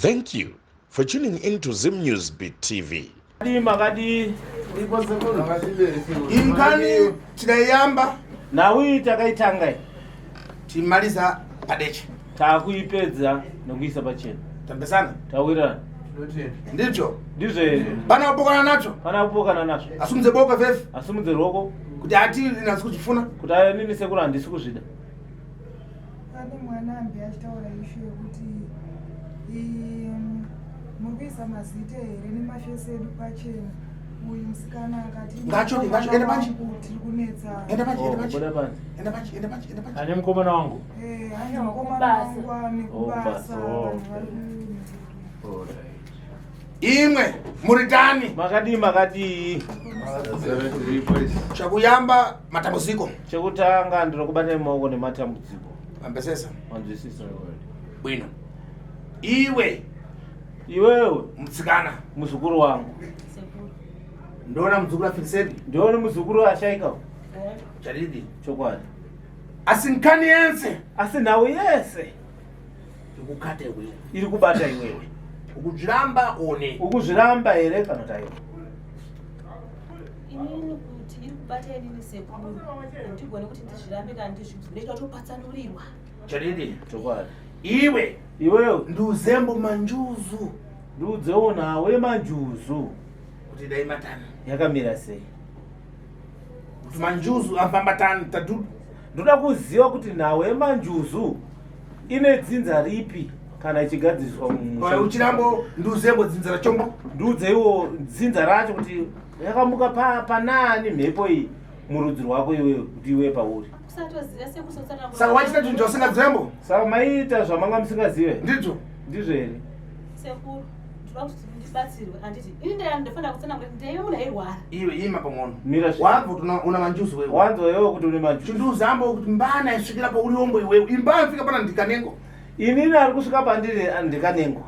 Thank you for tuning in to Zim News Beat TV. Makadii? Inkani tinaiyamba nhau iyi takaitanga iyi timaliza padeche takuipedza nekuisa pachena tambesana tawirana ndicho ndizvo here pana kupokana nacho pana kupokana nazvo asumudze boko fefe asimudze ruoko kuti ati inasi kuchifuna kuti ayo nini sekuru handisi kuzvida Pane mwana ambi achitaura ishu yekuti muri kuisa mazita here nemafesi edu pachena. Uyu musikana akati Ngacho, ngacho, ende panchi. tiri kunetsa. Enda panchi, enda Oh, panchi. buda panze. Enda panchi, enda panchi, enda panchi. Ane mukomana wangu. Eh, hanzi mukomana Kubasa. wangu ane Oh, kubasa kubasa. Oh, vanhu vari okay. ku Imwe muritani Makadii makadii? chakuyamba matambudziko Chekutanga ndinokubata maoko nematambudziko. Mambesesa Manzwisisa. bwino iwe Iwewe mutsikana muzukuru wangu. Sekuru. ndoona muzukuru afirisedi Ndione muzukuru ashaika chadidi chokwadi. asi nkani yense Asi nhau yese ikukata iwewe iri kubata iwewe. ukuzviramba one Ukuzviramba here kana kuti aiwa? Inini kuti iri kubata inini sekuru handigoni kuti ndizvirambe kana ndizvibvune ndinoita kutopatsanurirwa chadidi Chokwadi. iwe Iwewe ndiuzembo manjuzu ndiudzewo nhau yemanjuzu kuti dai matani yakamira sei? kuti manjuzu afamba tani tatu Ndoda kuziva kuti nhau yemanjuzu ine dzinza ripi kana ichigadziriswa mumusha. uchirambo ndiuzembo dzinza rachombo Ndiudzeiwo dzinza racho kuti yakamuka panaani mhepo iyi murudzi rwako iwewe kuti iwe pauri. Kusatoziva sekuru sokutsanangura. Saka wachita chinhu chausingadzembo Saka maiita zvamanga musingazive ndidzo ndizvo here? Sekuru, ndinoda kuti ndibatsirwe handiti ini ndofanira kutsanangura kuti ndaive munhu airwara. Iwe ima pang'ono Mira zvi- wabva kuti una manjuzu wewe Wanzwa iwewe kuti une manjuzu. chindiuzambo kuti mbana isvikira pauri ombo iwewe imbana ifika pana ndikanengo Inini ari kusvika pandiri ndikanengo.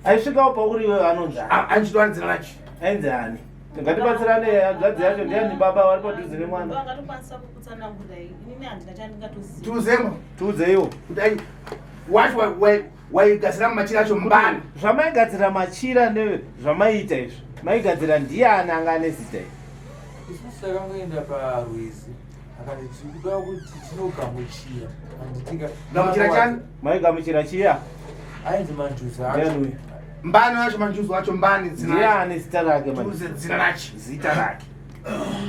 Aisvikawo pauri iwewe anonzi ani? anchitwani dzina rachi Ainzi ani? Ngatibatsirane hanzvadzi yacho ndiani baba vari padhuze nemwana. Vangatokwanisa kukutsanangurirai inini handina chandingatoziva. tiuzembo Tiudzeiwo. kuti ai wacho waigadzira mumachira acho mbani Zvamaigadzira machira nezvamaiita izvi. Maigadzira ndiani anga ane zita iri? Isusu takangoenda parwizi akati tiri kuda kuti tinogamuchira handitika Gamuchira chani? Maigamuchira chiya? Ainzi manjuzu acho. Ndiani uyu? Mbani wacho manjuzu wacho mbani dzina racho Ndiani zita rake manje? tiuze dzina rachi zita rake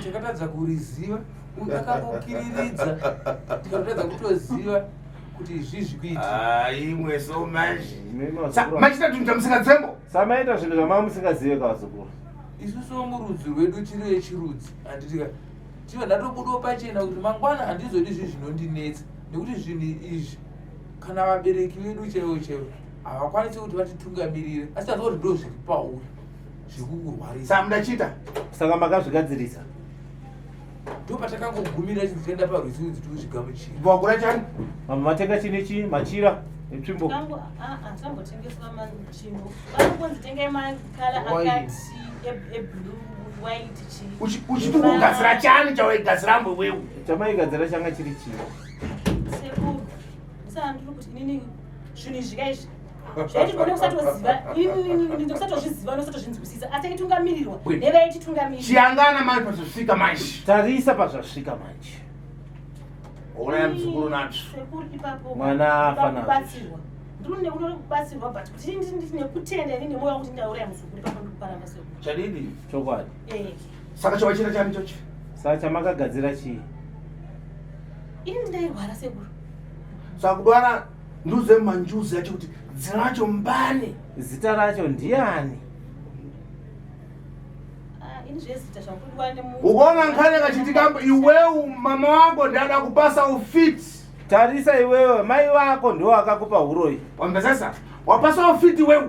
Takatadza kuriziva akangokiriridza tikatadza kutoziva kuti izvi zvikuitika. Imwe so manje Imi mazukuru. machita tunhu chamusingadzembo Samaita zvinhu zvamanga musingazive kavazukuru. Isusuwo murudzi rwedu tiri vechirudzi handitika tive ndatobudawo pachena kuti mangwana handizodi zvi zvinondinetsa nekuti zvinhu izvi kana vabereki vedu chaivo chaivo havakwanisi kuti vatitungamirire asi taziva kuti ndo zviri pauri zviri kukurwarisa. Saka mudachita Saka makazvigadzirisa. Ndo patakangogumira chinzi taenda parwizi kunzi tikuzvigamuchira. Wakura chani? Mama matenga chine chii? Machira netsvimbo. Tangu tambotengeswa matsvimbo vanongonzi tengai makala akati eblue white chii. Uchiti kugadzira chani chawaigadzira mbo iwewe? Chamaigadzira changa chiri chii? Sekuru, ndisana ndiri kuti inini zvinhu izvi ka izvi zvaiti ndone kusatoziva inini kusatozviziva nosatozvinzwisisa asi aitungamirirwa Wait. nevaititungamirira. Chiyangana manje pazosvika manje. Tarisa pazvasvika manje. Uraya muzukuru nacho. Sekuru, ipapo Mwana afa nazvo. kubatsirwa ndiri nekuda kubatsirwa but kuti ini ndine kutenda ini nemwoyo wangu kuti ndauraya muzukuru ipapo ndikuparamba sekuru. Chadidi. Chokwadi. Eh. Saka chawachita chani chochi? Saka chamakagadzira chii? Ini ndairwara sekuru. Saka kudwara ndiuze manjuzu yacho kuti dzina racho mbani. Zita racho ndiani? Ah, ini zvezita zvakudiwa nemunhu. Ukaona nkhani kachitika iwewe mama wako ndiada kupasa ufiti. Tarisa iwewe mai vako ndiwo akakupa huroyi. Wambesesa? Wapasa ufiti wewe.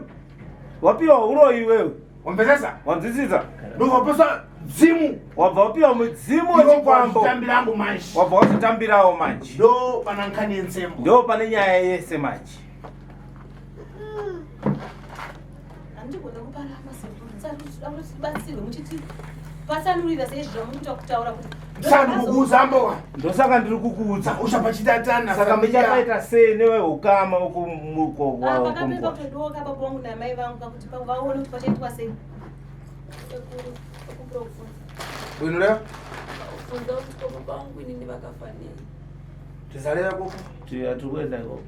Wapiwa huroyi iwewe. Wambesesa? Wanzwisisa? Ndo wapasa dzimu. Wabva wapiwa mudzimu wechikwambo. Tambirambo manje. Wabva wazvitambirawo manje. Ndo pana nkhani yentsembo. Ndo pane nyaya yese manje. Handigone kuparama sekuru. Ndisati kuti tibatsirwe muchiti kuzondipatsanurira seizvi zvamukuita kutaura kuti Saka ndikukuudza mbowa. Ndosaka ndiri kukuudza. Uchapachitatana. Saka muchakaita sei neveukama Ah, pakapepa kutodoka baba vangu namai vangu kakuti vaone kuti pachaitwa sei. Sekuru, okumbira kubvunza. Unoreva? Kubvunza kuti ko baba vangu inini vakafa nei? Tizareva koko. Tiri kuenda ikoko.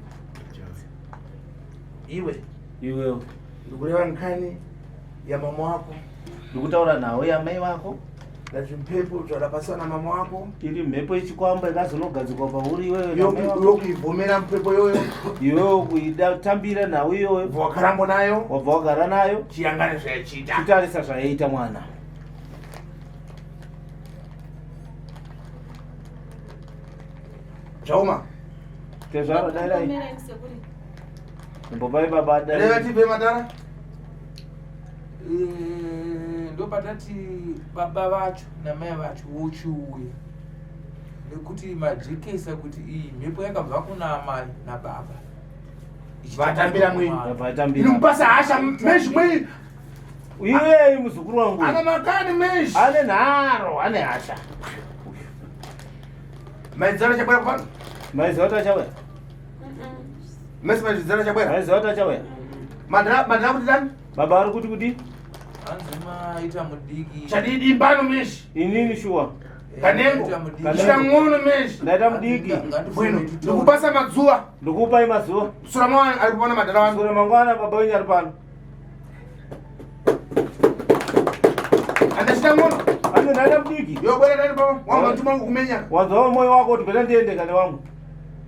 Iwe. Iwewe. Ndikureva nkani yamama wako. Ndikutaura nawe yamai vako. Ndati mhepo zvadapasiwa namama wako. Iri mhepo yechikwamba ikazonogadzikwa pauri iwewe namai vako. Yokuivhomera mhepo iyoyo. Iwewe kuidatambira nhau iyoyo. Wakarambo nayo. Wabva wagara nayo. Chiyangane zvayachiita. Chitarisa zvaiita mwana. Zvaoma. Tezvaro dairai. Mirai sekuru. Mbopai baba Reva dairai. tipe madara. Ndopatati baba vacho namai vacho vochiuya nekuti majekesa kuti iyi mhepo yakabva kuna amai nababa Vatambira mwini. Vatambira. Inomupasa hasha meshi mweni. Iwewe muzukuru wangu. Ana makani meshi. Ane nharo, ane hasha. Maidzara chabwera pano. Maiziva kuti achauya? Mesi maidzara chabwera. Maiziva kuti achauya? Madara madara kuti dani? Baba vari kuti kuti? Hanzi maita mudiki. Chadidi mbano meshi. Inini shuwa. Kanengo. Maita mudiki. Chita ng'ono meshi. Ndaita mudiki. Bwino. Ndikupasa madzuwa. Ndikupai mazuva. Sura mwana ari kupona madara wangu. Sura mangwana baba wenyu ari pano. Andachita ng'ono. Ane ndaita mudiki. Yo bwera dani papa. Wangu mtuma wangu kumenya. Wanzwa moyo wako kuti peta ndiende kane wangu.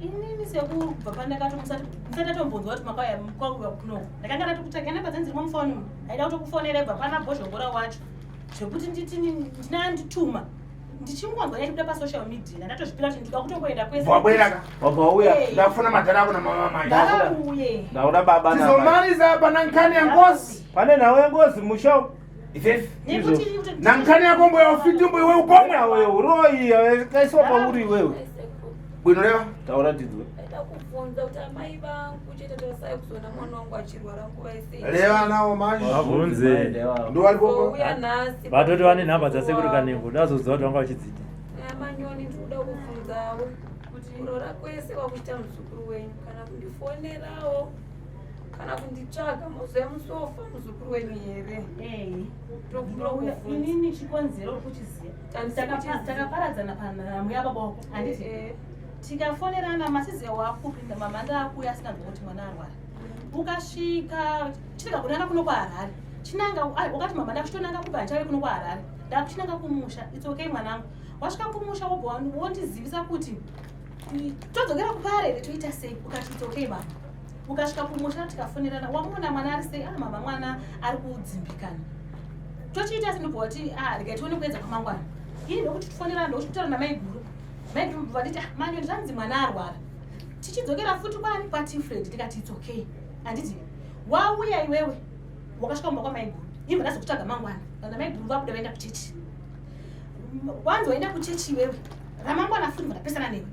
Inini sekuru kubva pandakati musati ndatombonzwa kuti makauya kwauya kunoku. Ndakanga ndatokutsvaga namba dzangu dziri mumufoni umu. Ndaida kutokufonera ibva pana bhozhongora wacho. Zvekuti nditi ndinandituma. Ndichingonzwa yachibuda pasocial media ndatozvipira kuti ndinoda kutongoenda kwese. Wabwera ka. Wabva wauya. Eh. Ndakufuna madara ako namama mai. Ngavauye. Ndakuda baba namai. Tizomaliza apa nankani ya ngozi. Pane nhau yengozi musha. Ifefi. Nekuti kuti Nankani yako mbo ya ufiti mbo iwe upomwe. Nhau yeuroyi yakaiswa pauri iwewe. Sekuru, Bwino reva. Taura tidzwe. ndaida kubvunza kuti amai vangu chete tasai kuzoona mwana wangu achirwara nguva yese. Reva nawo manje. Vabvunze. Ndowalipopo. Zouya nhasi. Vatoti vane nhamba dzasekuru Kanengo ndazoziva kuti vanga vachidzidi. Manyoni ndikuda kubvunzawo kuti kurora kwese kwakuita muzukuru wenyu kana kundifonerawo kana kunditsvaga mozoya musofa muzukuru wenyu here? Eh. Ndokuda kubvunza. Inini chikonzero kuchiziva. Handisi kuchiziva. Takaparadzana panhamo yababa wako. Handiti? Eh, Tikafonerana masize wakupinda mama ndaakuuya asinganzwa kuti mwana arwara. Ukasvika chirega kunanga kuno kwaHarare. Chinanga ai, wakati mama ndakuchitonanga kubva handichauye kuno kwaHarare. Ndakuchinanga kumusha. It's okay mwanangu. Wasvika kumusha wobva wondizivisa kuti todzokera kuparere toita sei ukati it's okay mama. Ukasvika kumusha tikafonerana wamuona mwana ari sei ah mama mwana ari kudzimbikana. Tochiita sei ndobva wati ah regai tione kuedza kwamangwana. Ini ndokuti tifonerana ndokuchitaura namaiguru. Maiguru vanditi ah manyoni zvanzi mwana arwara. Tichidzokera futi kwani kwaTfred ndikati it's okay. Handiti wauya iwewe wakasvika kumba kwamaiguru. Imba ndazokutsvaga mangwana. Kana maiguru vabuda vaenda kuchechi. Wanzi waenda kuchechi iwewe. Ramangwana futi ndapesana newe.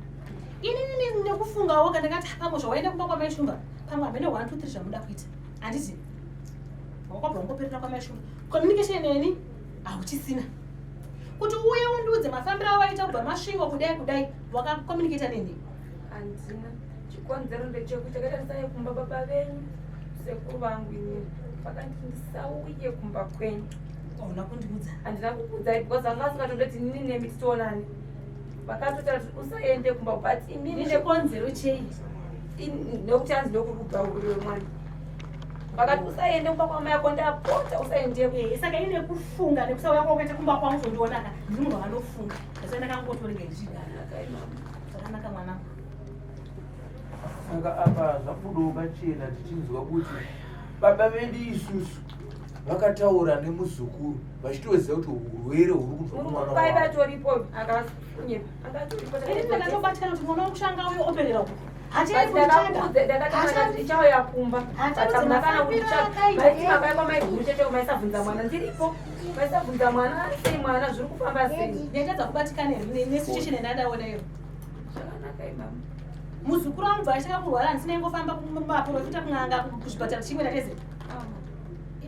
Inini nekufungawo ka ndakati "Ah, pamwe zvawaenda kumba kwamaishumba pamwe hamene 1 2 3 zvamuda kuita. Handiti wakabva wangoperera kwamaishumba. Communication neni hauchisina. Kuti uye undiudze mafambiro awaita kubva Masvingo kudai kudai wakakommunicata neni. Handina chikonzero ndechekuti chakaita kumba baba venyu sekuru vangu inini vakanditi ndisauye kumba kwenyu. Hauna kundiudza. Handina kukuudzai because vanga vasingatondoti inini nemi titonani. Vakatotaura kuti usaende kumba but inini Nechikonzero chei? Nekuti hanzi ndokuri uriwe mwana. Vakati usaende kumba kwamai ako ndapota usaendeko. Eh, saka ine kufunga nekusauya kwaukaita kumba kwangu zondionaka ndiri munhu anofunga. Ndasai ndakangotorega ndichigara. Zvakanaka mwanangu. Saka apa zvabudawo pachena tichinzwa kuti baba vedu isusu vakataura nemuzukuru vachitoziva kuti urwere huri kubva kumwana Murume wavo. atoripo akasunyepa angatoripo. Ini ndakatobatikana kuti mwana wangu uyo operera uko. Hachai kunditsvaga. Ndakati ndichauya kumba Hachaudze kana mafambiro akaita. maiti makauya kwamaiguru chete maisabvunza mwana ndiripo maisabvunza mwana ari sei mwana zviri kufamba sei. Ndaitadza kubatikana here nesituation yandandaona iyo. Zvakanaka imama. Muzukuru wangu bva achitanga kurwara handisina ingofamba kumaprofita kun'anga kuzvipatara chimwe nateze.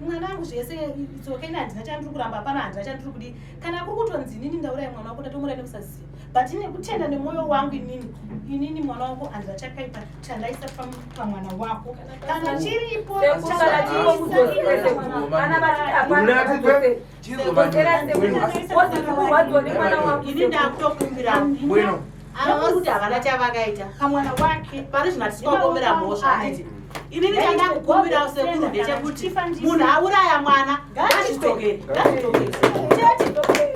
Mwana wangu zvese it's okay, ini handina chandiri kuramba hapana, handina chandiri kudii. Kana kuri kutonzi inini ndauraya mwana wako, ndatomuuraya nekusaziva, but nekutenda nemwoyo wangu inini mwana wako handina chakaipa chandaisa pamwana wako. Kana chiripo Sekuru, kana chiripo mudzosere sekuru. Kana vachiti hapana, mudzosere. Dzosera sekuru. Wozi kurwadziwa nemwana wangu. Ini ndakutokumbira Bwino. kuti havana chavakaita pamwana wake. Pari zvino hatisi mhosva, handiti? Inini chandakukumbirawo sekuru ndechekuti munhu auraya mwana ngazvitokere, ngazvitokere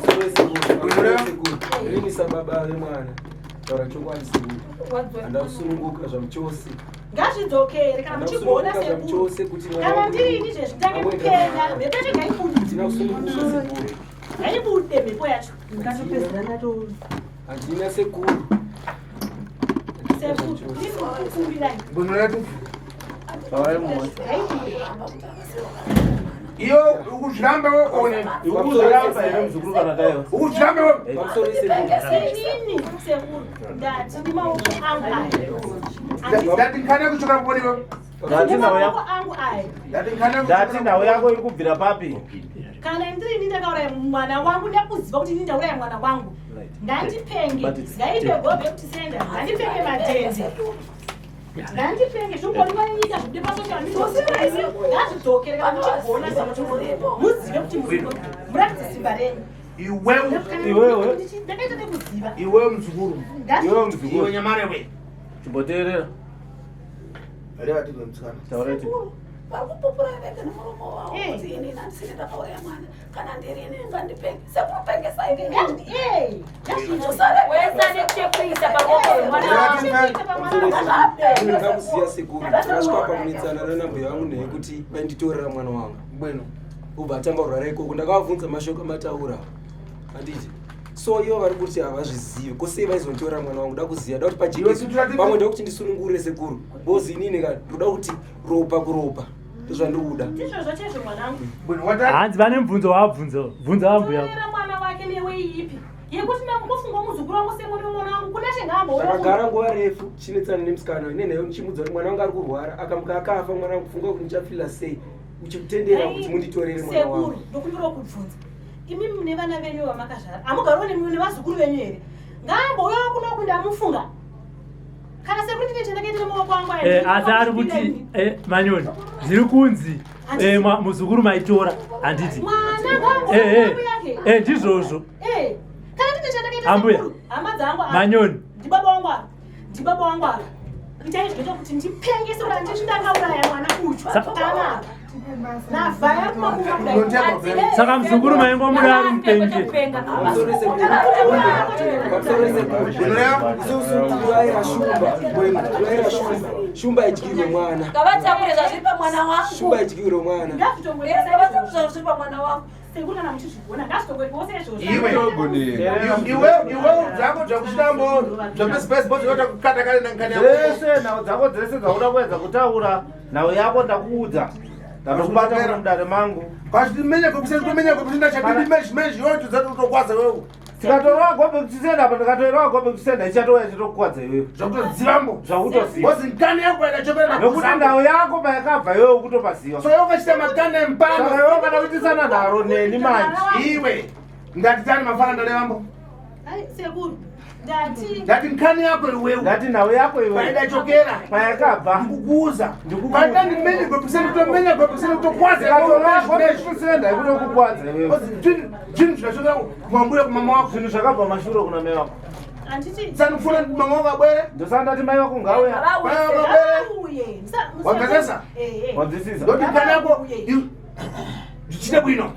chete. Inini sababa vemwana, taura chokwadi sekuru, handa kusununguka zvamuchose. Ngazvidzokere kana muchigona Handina kusununguka sekuru. zvamuchose kuti mwana Kana wangu ndiri ini zvezvi ndange amboenda kupenya mhepo yacho ngaibude. Handina kusununguka sekuru. Ngaibude mhepo yacho. Handina sekuru. Sekuru, ndiri kukumbirai. Bwino retu. Ngaibude. Iyo ukuzviramba one. Ukuzviramba here muzukuru kana taiwa? Ukuzviramba wewe. Pamusoro sekuru. Inini sekuru ndati nemaoko angu aya. Ndati nkhani yakuchoka kuoniwe. Ndati nhau Nemaoko yako, angu aya. Ndati nkhani ndati nhau yako iri kubvira papi? Kana ndiri ini ndakauraya mwana wangu, ndakuziva kuti ini ndauraya mwana wangu, ngandipenge. Ngaipe go back to sender. Ngandipenge matende, ngandipenge zvingoriwa nenyika zvibude pasocial media. Ngazvidzokere kana muchigona sekuru. Muzive kuti muripo, muratidze simba renyu. Iwewe. Iwewe. Ndakaita nekuziva. Iwewe muzukuru. Iwewe muzukuru. Iwe nyamare we. Chimboteerera. Reva tidwe musikana. Taura ti. Vari kupupura vega nemuromo wavo Eh. kuti inini handisini ndakauraya mwana. Kana ndiri inini, ngandipenge sekupengesa inini. Wesa nechekuisa paruoko rwemwana wangu. Ini ndakuziya sekuru, ndakasvika pakunetsana nanambuya vangu neyekuti vainditorera mwana wangu. Bwino. Ubva atanga kurwara ikoko, ndakavabvunza mashoko amataura, handiti? So ivo vari kuti havazvizivi kosei vaizonditorera mwana wangu. Da kuziva, da kuti pajekeswe pamwe, nda kuti ndisunungure sekuru, because inini ka ndoda kuti ropa kuropa, ndozvandiri kuda. Ndizvozvo chaizvo mwanangu. Bwino watati. Hanzi vane mubvunzo waabvunza, bvunza vambuya. Torera mwana wake newe ipi yekuti nangofunga muzukuru wangu semwana wemwana wangu kuna Ndakagara nguva refu chinetsana nemusikana ine nayo, ndichimudza kuti mwana wangu ari kurwara, akamuka akafa mwana wangu, kufunga kuti ndichafila sei uchikutendera kuti munditorere mwana wangu. Sekuru, ndokumbirawo kubvunza, imi mune vana venyu vamakazvara, hamugariwo nevazukuru venyu here? Ngaambouyawo kunoku, ndamufunga. Kana sekuru ndine chandakaita nemaoko angu aya, Asi ari kuti Manyoni, zviri kunzi muzukuru maitora, handiti? Mwana Eh, eh, ngaambouya yake. Ndizvozvo. Kana ndine chandakaita Ambuya. sekuru, hama dzangu ava. Manyoni. Ndibaba wangu ava, ndibaba wangu ava. Itai zvinoita kuti ndipengese kuti handiti ndakauraya mwana uyu kana navhaya kumakuva kudai. Saka muzukuru maingomuda ari mupenyu chete? Pamusoro sekuru, pamusoro sekuru, isusu tinoraira shumba, tinoraira shumba, shumba idyirwe mwana. Ngavatakure zvazviri pamwana wangu. Shumba idyirwe mwana. Ngavatakure zvazviri pamwana wangu. Sekuru, kana muchizvigona ngazvitongoitwa izvozvo. Iwe. Iwe iwe dzako dzakuchitambo zvapesipesi bozi yoda kukata kale nankani yako. Dzese nhau dzako dzese dzauda kuedza kutaura, nhau yako ndakuudza, ndatokubata muno mudare mangu. Kwachimenya kwepusenda kumenya kwepusenda chabidi meshi meshi yocho dzatotokwaza wewe. Tikatorwa go back to sender apa, ndikatorwa go back to sender ichatouya ichitokukwadza iwewe. Zvakutodzivambo. Zvakutoziva. Bozi nkani yako yakachokera Nekuti nhau yako payakabva iwewe ukutopaziva. So iwe ukachita makani empano. Saka iwe ukada kuitisana nharo neni manje. Iwe. Ndati tani mafana ndalevambo. Ai, sekuru, ndati Ndati nkani yako iwewe. Ndati nhau yako iwewe. Paidachokera. Payakabva. Ndikukuuza. Kwatani menya kwepusenda kutomenya kwepusenda kutokwaza. Tikatorwa go back to sender ikutokukwadza iwewe. Bozi zvinhu zvachokera kumambuya kumama wako. Zvinhu zvakabva mashure kuna mai wako. Handiti Sanufuna mama wako abwere. Ndosaka ndati mai wako ngauya. Mai wako abwere. ngavauye. Wamvesesa? Wanzwisisa? Ndoti nkani yako zvichite bwino.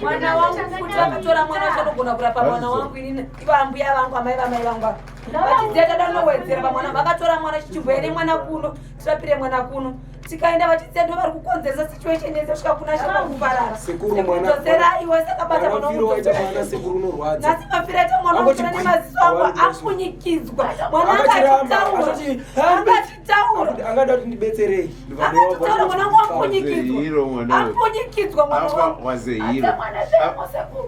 Mwana wangu kuti vakatora mwana wacho, anogona kurapa mwana wangu inini? Ivo ambuya vangu, amai vamai vangu ava vachidzeta danowedzera pamwana. Vakatora mwana, chichibwere mwana kuno, tirapire mwana kuno. Tikaenda vachidzeta, ndo vari kukonzeresa situation yese kusvika kuna shaka kuparara. Sekuru, mwana Dzosera iwe sakabata mwana mwana mufiro waita wangu. mwana sekuru unorwadza. Nhasi mafiro aita mwana wangu Angoti nemaziso angu apunyikidzwa. Mwana Akachiramba, angachitaura, achiti, angachitaura, angada kuti ndibetserei. Akatotaura mwana wangu apunyikidzwa. Wazehiro mwana uyu. Apunyikidzwa mwana Apa wangu. wazehiro.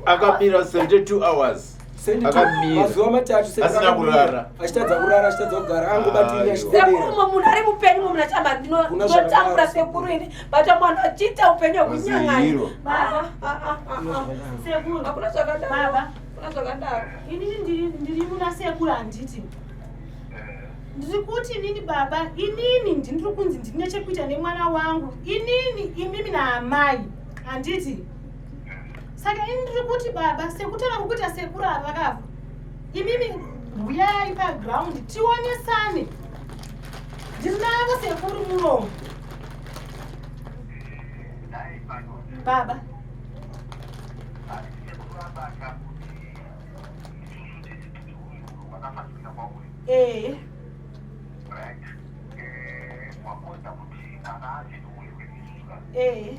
Akamira 72 hours. Sendi Akamira. mazuva matatu sekuru Asina akamira. kurara. Achitadza kurara, achitadza kugara, angobatiri Sekuru achidedera. mumwe munhu ari mupenyu mumwe munhu achamba Kuna ndinotambura zvakadaro. sekuru ini bata mwana achiita upenyu hwekunyang'anya Mazihiro. Sekuru. Hakuna zvakadaro. Baba. Hakuna zvakadaro. Inini ndiri muna sekuru handiti. Ndiri kuti inini baba, inini ndiri kunzi ndine chekuita nemwana wangu. Inini imimi naamai. Handiti. Saka ini ndiri kuti baba, sekutaura kukuita sekuru ava vakafa. Imimi huyai paground tionesane. Ndiri navo sekuru muromo. Baba. Ee. Ee.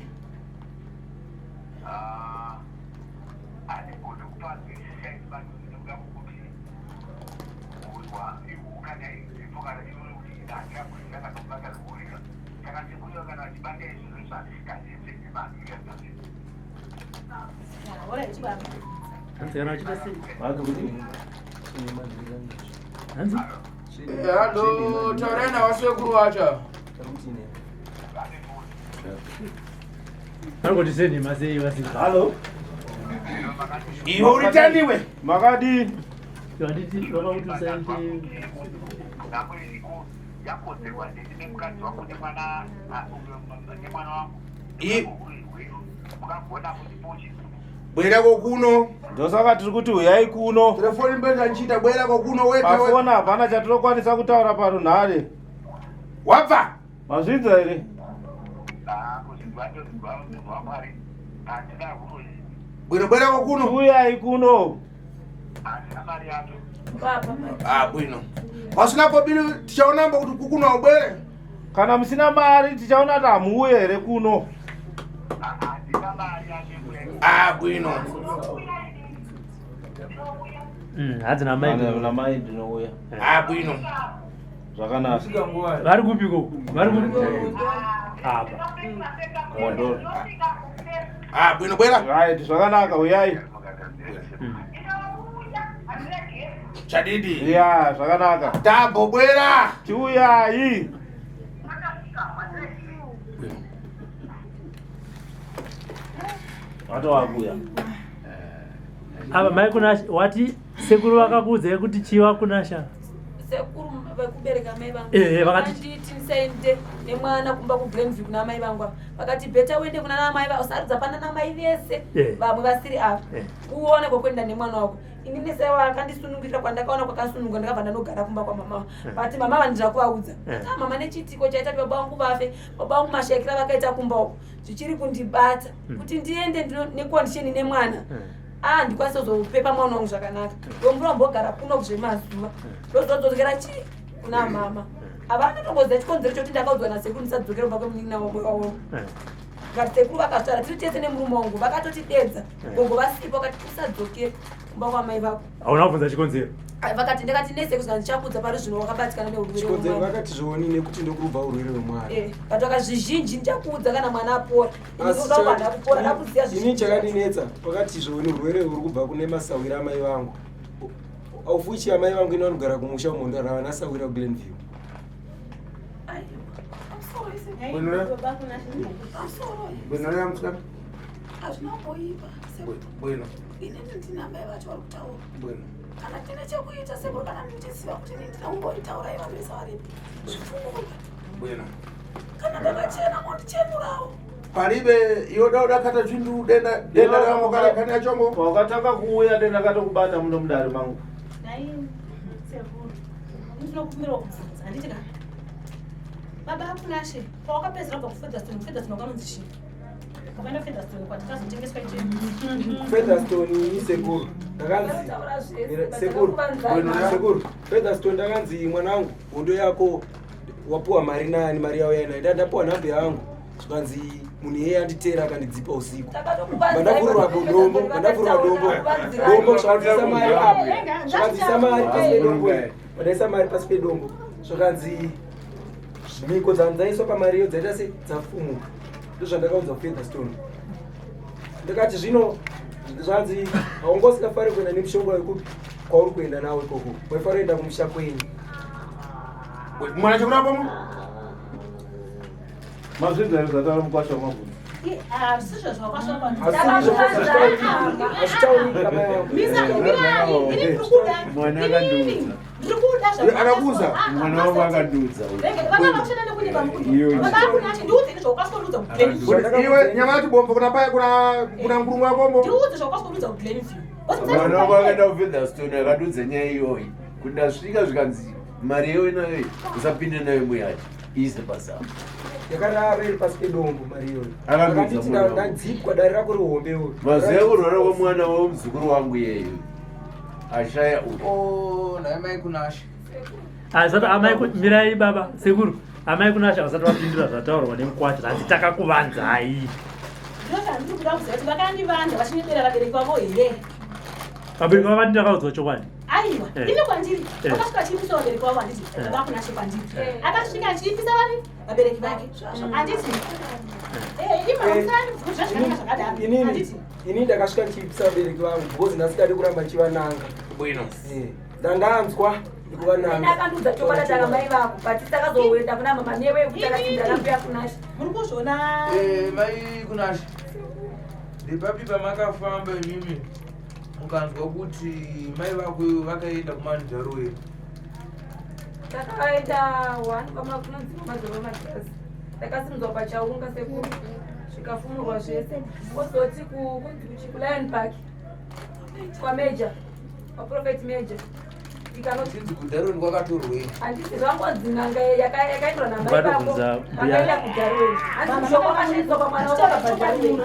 Alright, baba. Hanzi kana uchiita sei? Hanzi? Halo, taurai navasekuru vacho. Varikuti senhema sei vasiri? Halo. Iwe uri taniwe. Makadii? Handiti vakakuti usaende Bwerako kuno. Ndosaka tiri kuti huyai kuno. Telefoni mbenda nchita bwerako kuno wega. Pafoni hapana chatinokwanisa kutaura parunhare. Wabva? Mazvinzwa here? Bwera bwerako kuno. Huyai kuno. Ah, bwino. Wasina kobili tichaonamba kuti kukuno ubwere. Kana musina mari tichaona kuti hamuuye here kuno. Ah, bwino. Hanzi namai. Namai ndinouya. Ah, bwino. Zvakanaka. Vari kupiko? Vari kupi? Apa. Mondoro. Ah, bwino bwera. Right, zvakanaka huyai. Chadidi. Ya, zvakanaka. Tambo bwera. Chiuyai. Watowakuya. Apa mai Kunasha wati sekuru vakakuudzai kuti chiwa Kunasha. Sekuru vekubereka mai vangu. Eh, vakati- Vanditi ndisaende nemwana kumba kuGlenview kuna mai vangu ava. Vakati bheta uende kuna namai va usarudza pana namai vese Eh. vamwe vasiri ava. Eh. Uone kwekuenda nemwana wako. Inini sewa akandisunungurira kwandakaona kwakasununguka ndakabva ndanogara kumba kwamama. Eh. But mama vandira kuvaudza. Eh. Ah, mama nechiitiko chaita kuti baba vangu vafe, baba vangu mashaikira vakaita kumba uko. Zvichiri kundibata kuti ndiende necondition nemwana. Ah, ndikwanise kuzopepa mwana wangu zvakanaka. Ndomura mbogara kuno zvemazuva. Ndozodzokera chi kuna mama. Havana kutomboziva chikonzero chokuti ndakaudzwa nasekuru ndisadzokera kumba kwemunin'ina wangu wavo. Ngati sekuru vakataura tiri tese nemurume wangu vakatotidedza. Gogo vasipo vakati usadzokere kumba kwamai vako. Hauna kubvunza chikonzero. Ah, Vakati ndakati nese kusvika ndichakudza pari zvino wakabatikana neurwere Chikonzero hwemwana. vakati zvioni nekuti ndokurubva urwere hwemwana. Eh, but vakazvizhinji ndichakuudza kana mwana apora. Ini Asi ndoda mwana kupora ndakuziva ini zvizhinji. chakandinetsa pakati zvoni urwere huri kubva kune masawira amai vangu. Aufuchi amai vangu ino vanogara kumusha uMhondoro havana sawira kuGlenview. Bwino. Bwino lea msikana. Hazvina kumboipa sekuru. Bwino. Inini ndina mai vacho vari kutaura. Bwino. Kana tine chekuita sekuru kana ndichiziva kuti inini ndina kumboitaurai vanhu vese varipo. Zvipfungurwe. Bwino. Kana ndakachena mondichenurawo. Paribe yoda udakata chindu denda denda ramo kana kana chombo. Wakatanga kuuya denda katokubata muno mudare mangu. Nhai sekuru. Ndinokumbirawo kubvunza handiti ka. Baba Kunashe, pawakapedzera kubva kuFeatherstone, kuFeatherstone wakanonzi chii? Wakaenda kuFeatherstone kwatakazotengeswa ichi. Featherstone ini sekuru ndakanzi sekuru sekuru Featherstone ndakanzi mwanangu hondo yako wapuwa mari nani mari yao yainayo ndapuwa nhamba yangu zvikanzi munhu iyeye anditeera akandidzipa usiku mandavhurwa dombo mandavhurwa dombo dombo zvakanzisa mari apo zvakanzisa mari pasi pedombo mandaisa mari pasi pedombo zvakanzi mhiko dzandaiswa pamari iyo dzaita se dzafumuka ndozvandakaudza kuFeatherstone ndakati zvino zvanzi haunga usingafari kuenda nemishonga yekupi Kwauri kuenda nawo ikoko waifanira kuenda kumusha kwenyu. Mwana chekurapa mu Mazvinzwa here zvataura mukwasha wamabvunzo? Hazvisizvo zvawakasvaka. Hazvitauriki amai vangu. Misa mirai, ini ndiri kuda. Mwana Inini akandudza. ndiri kuda Akakuudza? Mwana wangu akandudza. Rege vana vakushanda nekunyeba Iyo. mukundu. Baba Kunashe ndiudze ini zvawakasvika kuGlenview. Iwe nyama yati bombo kuna paya kuna ngurungu wabombo. Ndiudze zvawakasvika kuGlenview. Mwana wangu akaenda kuFeatherstone akandudza nyaya iyoyi. Kuti ndasvika zvikanzi mari yewe nayo iyi usapinde nayo muyachi iise pasako. Yakarara iri pasi pedombo mari iyoyo. Akandudza Akanditi mwana wangu. ndadzipwa dare rako rihombe uyu. Mazuva ekurwara kwemwana wemuzukuru wangu iyeyo ashaya uyu. Oh, nhai mai Kunashe. Asati amai mirai baba sekuru amai Kunashe vasati vapindura zvataurwa nemukwasha zvanzi takakuvanzai. Ndozvandiri kuda kuziva kuti vakandivanza vachinyepera vabereki vavo here? Vabereki vavo vati ndakaudzwa chokwadi. Aiwa, ini kwandiri akasvika achiipisa vabereki vavo handiti? Baba Kunashe kwandiri akasvika achiipisa vari vabereki vake handiti? Imausani zvazvikanaka zvakadaro Inini handiti? Inini ndakasvika ndichiipisa vabereki vangu because ndasingadi kuramba ndichivananga. Bwino. Ndandanzwa ndikuvananga. Akandudza chokwadi ataka mai vako but takazoenda kuna mama newe kuti takachinjana mbuya Kunashe. Muri kuzviona? Mai Kunashe, ndepapi pamakafamba imimi mukanzwa kuti mai vako vakaenda kumandaruwe? Takaenda one kwamakunonzi kwamadzoro majasi. Takasimudzwa pachaunga sekuru zvikafumurwa zvese. Kozoti kunzi kuchi kuLion Park kwameja kwaprofet Major ikanoti Chinzi kuDarwin kwakatorwei? Handiti zvangonzi n'anga yakaendwa namai vako Ukatobvunza mbuya. vakaenda kuDarwin. Hanzi mushonga wakashandiswa pamwana wakabva Darwin.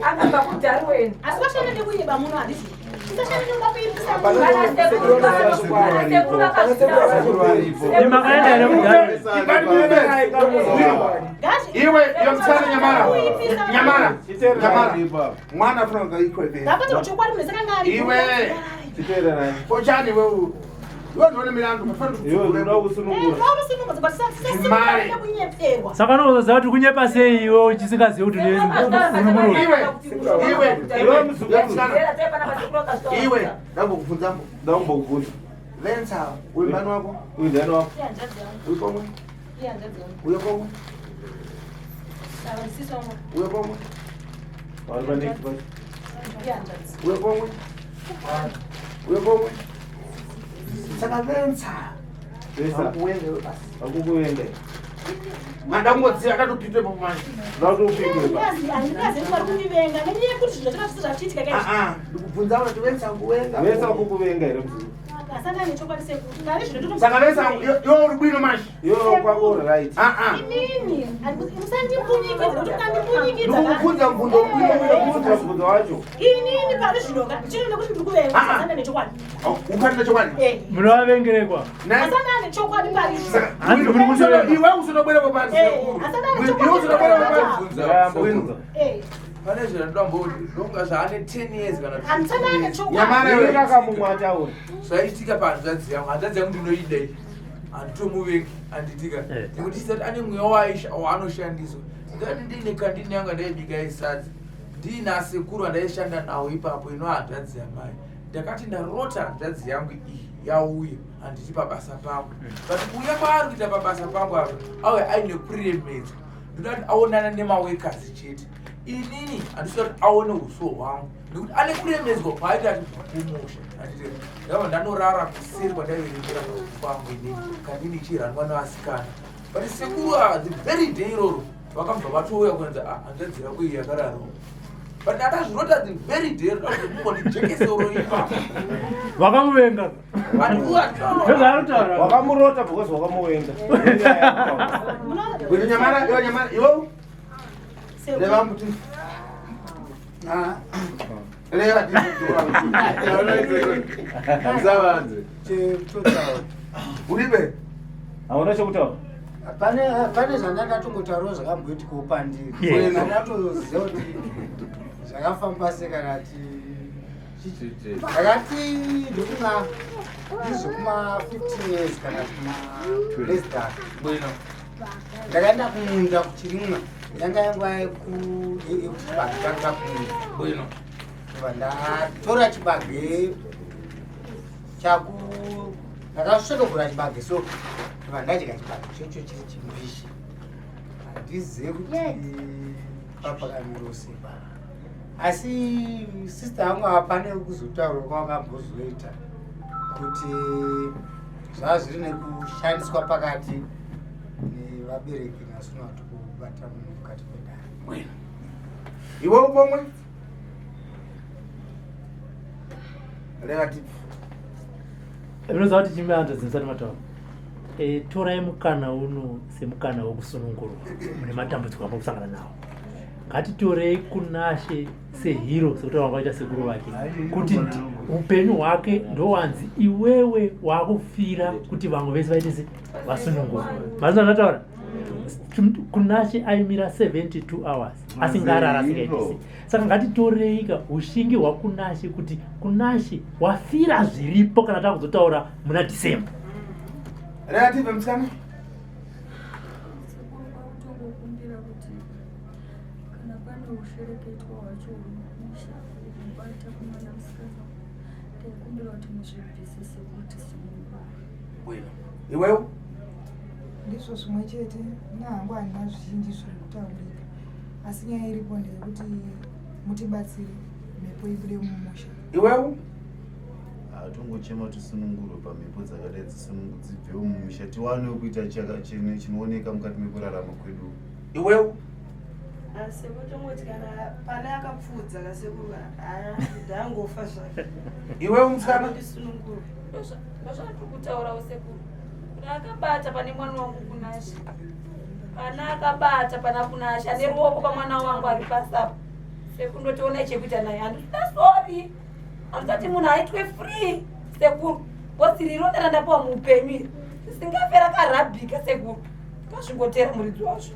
Akabva kuDarwin. Asi vashanda nekunyeba muno handiti? Usashanda nekuda kuipisa Vana sekuru vana sekuru vakazvitaura. Makaenda here kuDarwin? Iwe iwe mtsana nyamara. Nyamara. Nyamara. Mwana afuna ngaikwe. Ndapati chokwadi munhu sakanga ari. Iwe. Chiteererai. Kochani iwe uyu. Iwe ndione milandu mafana Iwe unoda kusunungura. Zvimari. Kunyeperwa. Saka unozoziva kuti kunyepa sei iwe uchisingazivi kuti uri muroyi? Iwe. Iwe. Iwe muzukuru. Mtsana. Iwe ndambokubvunza mbo. Ndambokubvunza. Venza uyu mani wako. Uyu ndani wako? Uyu pomwe. Uyo pomwe. Uyo pomwe. Vari panext pacho. Uyo pomwe. Uyo pomwe. Saka venza. Venza. Akuwenge iwe basi. Akukuvenga. Mandangodziva akatopindwe pamanje. Ndakutopindwe pa. Handingazivi vari kundivenga nenyaya yekuti zvinhu zvacho zvisi zvachiitika kaizvi. Ah, ndikubvunza kuti venza kuwenga. Venza kukuvenga here muzukuru? Asana nechokwadi sekuru. Kare zvino ndino. Saka venza iwe uri bwino manje. Iwe kwako uri right. Ah ah. Inini musandipunyikidza nekuti mukandipunyikidza. Ndikukubvunza mubvunzo bwino bwino. Ndikubvunza mubvunzo wacho. Inini pari zvino ka chino nekuti ndiri kuvenga asana nechokwadi. Ukati nechokwadi. Munovavengerekwa. Asana nechokwadi pari zvino. Hanzi muri kundivenga. Iwe usotobwera pabani sekuru. Asana Iwe nechokwadi. usotobwera pabani. Pane zvandoda ndonga zvaane 10 years kana Handisana nechokwadi. Nyamara iwe. Akamumwe ataura. Zvaitika pahanzvadzi yangu. Hanzvadzi yangu ndinoida iyi. Handitomuvengi handitika. Nekuti isati ane mweya waanoshandiswa. Ndikati ndiine kandini yangu andaibika isadza. Ndiine asekuru andaishanda nawo ipapo ino hanzvadzi yamai. Ndakati ndarota hanzvadzi yangu iyi yauya handiti pabasa pangu. But kuuya kwaari kuita pabasa pangu apa auya aine kuremedzwa. Ndoda kuti aonana nemawekazi chete. Inini handisida kuti aone uso hwangu nekuti ane kuremedzwa kwaaita achibva kumusha. Handiti ndabva ndanorara kuseri kwandaiverengera kwangu inini kandini ichirangwa nevasikana. But sekuru ava the very day iroro vakabva vatouya kuenza hanzvadzi yako iyi yakararwa. But ndakazvirota the very day roda kuti mumbondijekesero ipapo. Vakamuvenga. Ndozvaanotaura. Wakamurota because wakamuvenga. Uyu nyamara, iwe nyamara, iwe. Leva mbuti. Ah. Leva Musavanze. Uribe. Hauna chekutaura. Pane zvandandatongotaurawo zvakamboitikawo pandiri. Yes. Ndatoziva kuti zvakafamba sei kana ti ndakati ndokuma ndizvekuma 15 years kana kuma less than. Ndakaenda kumunda kuchirimwa yanga yanguva yekuti chibage changa kumunda. Bwino. Ndobva ndatora chibage. Chaku ndakasvotogura chibage so ndobva ndadya chibage chocho chiri chimbishi. Handizive kuti papakamiro sei asi sister yangu hapane kuzotaura kwawakambozoita kuti zvava zviri nekushandiswa pakati nevabereki nasuna kuti kubata munhu mukati pedare. Iwe upomwe relative. Unoziva kuti chimwe dzimusati mataura, torai mukana uno semukana wekusunungurwa mune matambudziko amuri kusangana nawo. Ngatitorei Kunashe sehero, sekutaura kwakaita sekuru vake kuti upenyu hwake ndowanzi iwewe wakufira kuti vamwe vese vaite se vasunungurwa. Mazina ndataura, Kunashe aimira 72 hours asingarara, asingaiti sei. Saka ngatitorei ka ushingi hwaKunashe kuti Kunashe wafira zviripo kana takuzotaura muna December. Relative musikana. Kutongokumbira kuti kana pane ushereketwa hwacho hunomusha hunobata kumwana musikana, ndaikumbira kuti muzvibvise sekuti sunungura. Iwewe? Ndizvo zvimwe chete nahangu, handina zvizhinji zviri kutaurika, asi nyaya iripo ndeyekuti mutibatsire mhepo ibude mumusha. Iwewe? Hatongochema tisunungurwe pamhepo dzakadai, dzibvewo mumisha, tiwanewo kuita chinooneka mukati mekurarama kwedu. Iwewe? Sekutongoti kana pane akapfuudza kasekuru, ndangofa zvake. Iwewe musikana? Ndisunungurwe. Ndozvatiri kutaurawo sekuru, kuti akabata pane mwana wangu Kunashe, pana akabata pana Kunashe ane ruoko pamwana wangu ari pasapa, sekuru, ndotoona chekuita naye. Handisida, sorry, handisati munhu aitwe free sekuru, bosi rironda randapiwa muupenyu iri risingafe rakarabhika sekuru, ngazvingotera muridzi wazvo.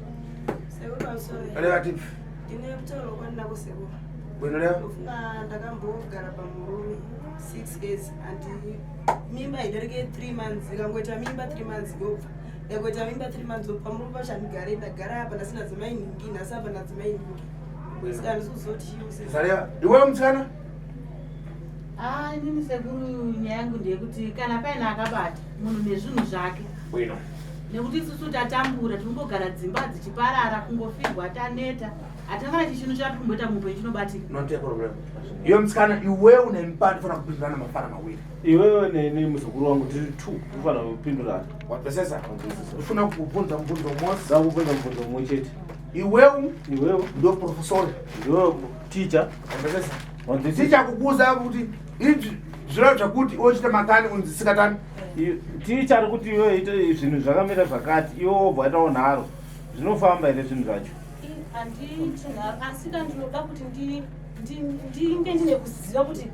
Sekuru, pamusoro. Relative. Ndine mutauro kwandinako sekuru. Bwino, leo. Ndofunga ndakambogara pamurume 6 years and mimba idarike 3 months, ikangoita mimba 3 months yobva, ikangoita mimba 3 months yobva. Murume pacho handigare, ndagara apa ndasina dzimai nhingi, nhasi apa ndadzimai nhingi, saka handisi kuzoti chiu. Zaria, iwewe musikana? Ah, inini sekuru, nyaya yangu ndeyekuti kana paine akabata munhu nezvinhu zvake, Bwino. nekuti isusu tatambura, tinongogara dzimba dzichiparara, kungofirwa, taneta, hatina kana chichinhu chatiri kumboita muupenyu chinobatika. Not a problem. Iwe musikana, iwewe une mupati ufana kupindurana mafana mawiri. Iwewe neni, muzukuru wangu, tiri two, tofanira kupindurana. Wapesesa? Ufuna kubvunza mubvunzo mose. Ndakubvunza mubvunzo mumwe chete. Iwewe Iwewe ndo professor. Ndiwe ticha. Wapesesa? Ticha kukuza kuti izvi zviro zvakuti iwe uchita makani unzi sikatani. Ticha ari kuti iwe ite zvinhu zvakamira zvakati, iwe wobva waitawo nharo, zvinofamba here zvinhu zvacho? Handiti nharo, asi ka ndinoda kuti ndinge ndine kuziva kuti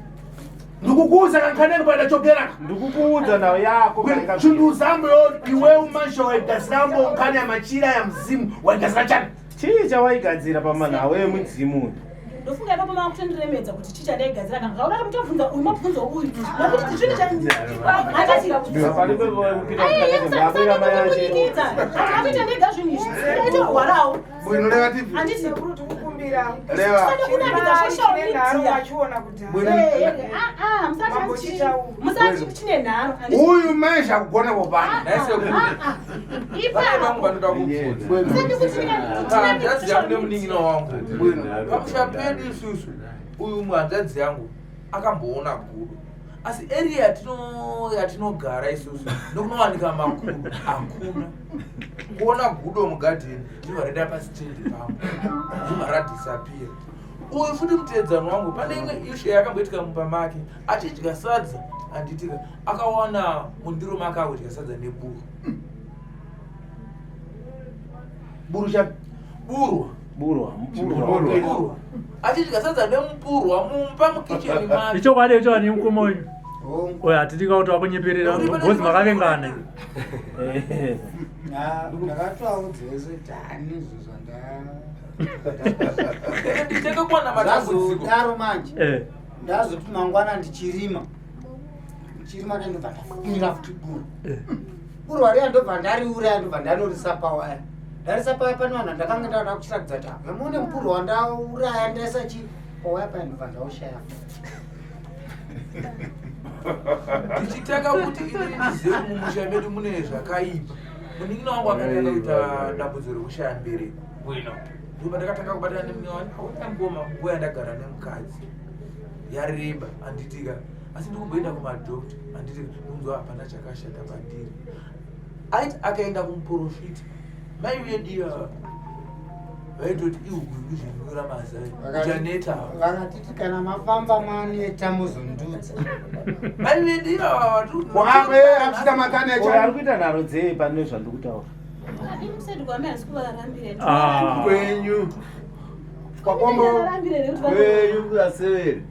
Ndikukuuza kankaneni kwaenda choperaka. Ndikukuudza nhau yako. Chundusambo yo iwe umasho waigadzira nkani ya machira ya mzimu waigadzira chani. Chii chawaigadzira pamanhau emudzimu? Ndofunga ipapo mava kutondiremedza kuti chii chandaigadzira, kana zvaudari mutovhunza uyu mabvunzo uyu, nokuti zvinhu chakunyikidza akuita ndega zvinhu izvi, ndaitorwarawo. Bwino, relative. Handiti Sekuru, tikukumbira. Leva. Kunakidza social Chine nharo media. wachiona kudhara. Musati chine nharo. Uyu maisha kugona popana. Vana vangu vanoda kubvunza hanzvadzi yangu nemunin'ina wangu pamusha pedu isusu. Uyu muhanzvadzi yangu akamboona gudo, asi area yatinogara isusu ndokunowanika magudo hakuna. Kuona gudo mugadheni, ndibva raenda pasitendi pangu, ndibva radisappear. Uyu futi muteedzano wangu, pane imwe issue yakamboitika mumba make achidya sadza, handitika, akawana mundiro make akudya sadza neburu. Buru chani? Burwa. Burwa. Mupurwa, achidya sadza nemupurwa mumba mukicheni make. Ichokwadi, ichokwadi, mukoma wenyu oyo hatidi kuti wakunyeperera ngozi, makavengana. Ndakatoaudza kuti hanizvo Nditenge kuwana matambudziko. zvandazodaro manje. Ndazoti mangwana ndichirima, ndichirima, ndobva ndafunira futi buru. Burwa riya ndobva ndariuraya, ndobva ndanorisa pawaya. Ndarisa paya, pane vanhu vandakanga ndada kuchiratidza kuti apa mune mupurwa wandauraya, ndaisa chi pawaya paya, ndobva ndaushaya. Ndichitanga kuti inini ndizive kuti mumusha medu mune zvakaipa. Munin'ina wangu akatanga kuita dambudziko rekushaya mbereko. Bwino. Ndipo ndakatanga kubatana nemunin'ina wangu, aona ngoma nguva yandagara nemukadzi yareba handitika asi ndikumboenda kumadhokta handitika ndikunzwa hapana chakashata pandiri. Aiti akaenda kumuporofita mai vedu ivava vaitoti ihuku ikuzvinyura mazai uchaneta. Vakatiti kana mafamba maneta muzondudza. Mai vedu ivava Wabe akuchita makani Oyo ari kuita nharo dzei pane zvandiri kutaura? Ini kwame handisi kuvarambira. Ah. Kwenyu. Kwakombo. Kwenyu kuasevere.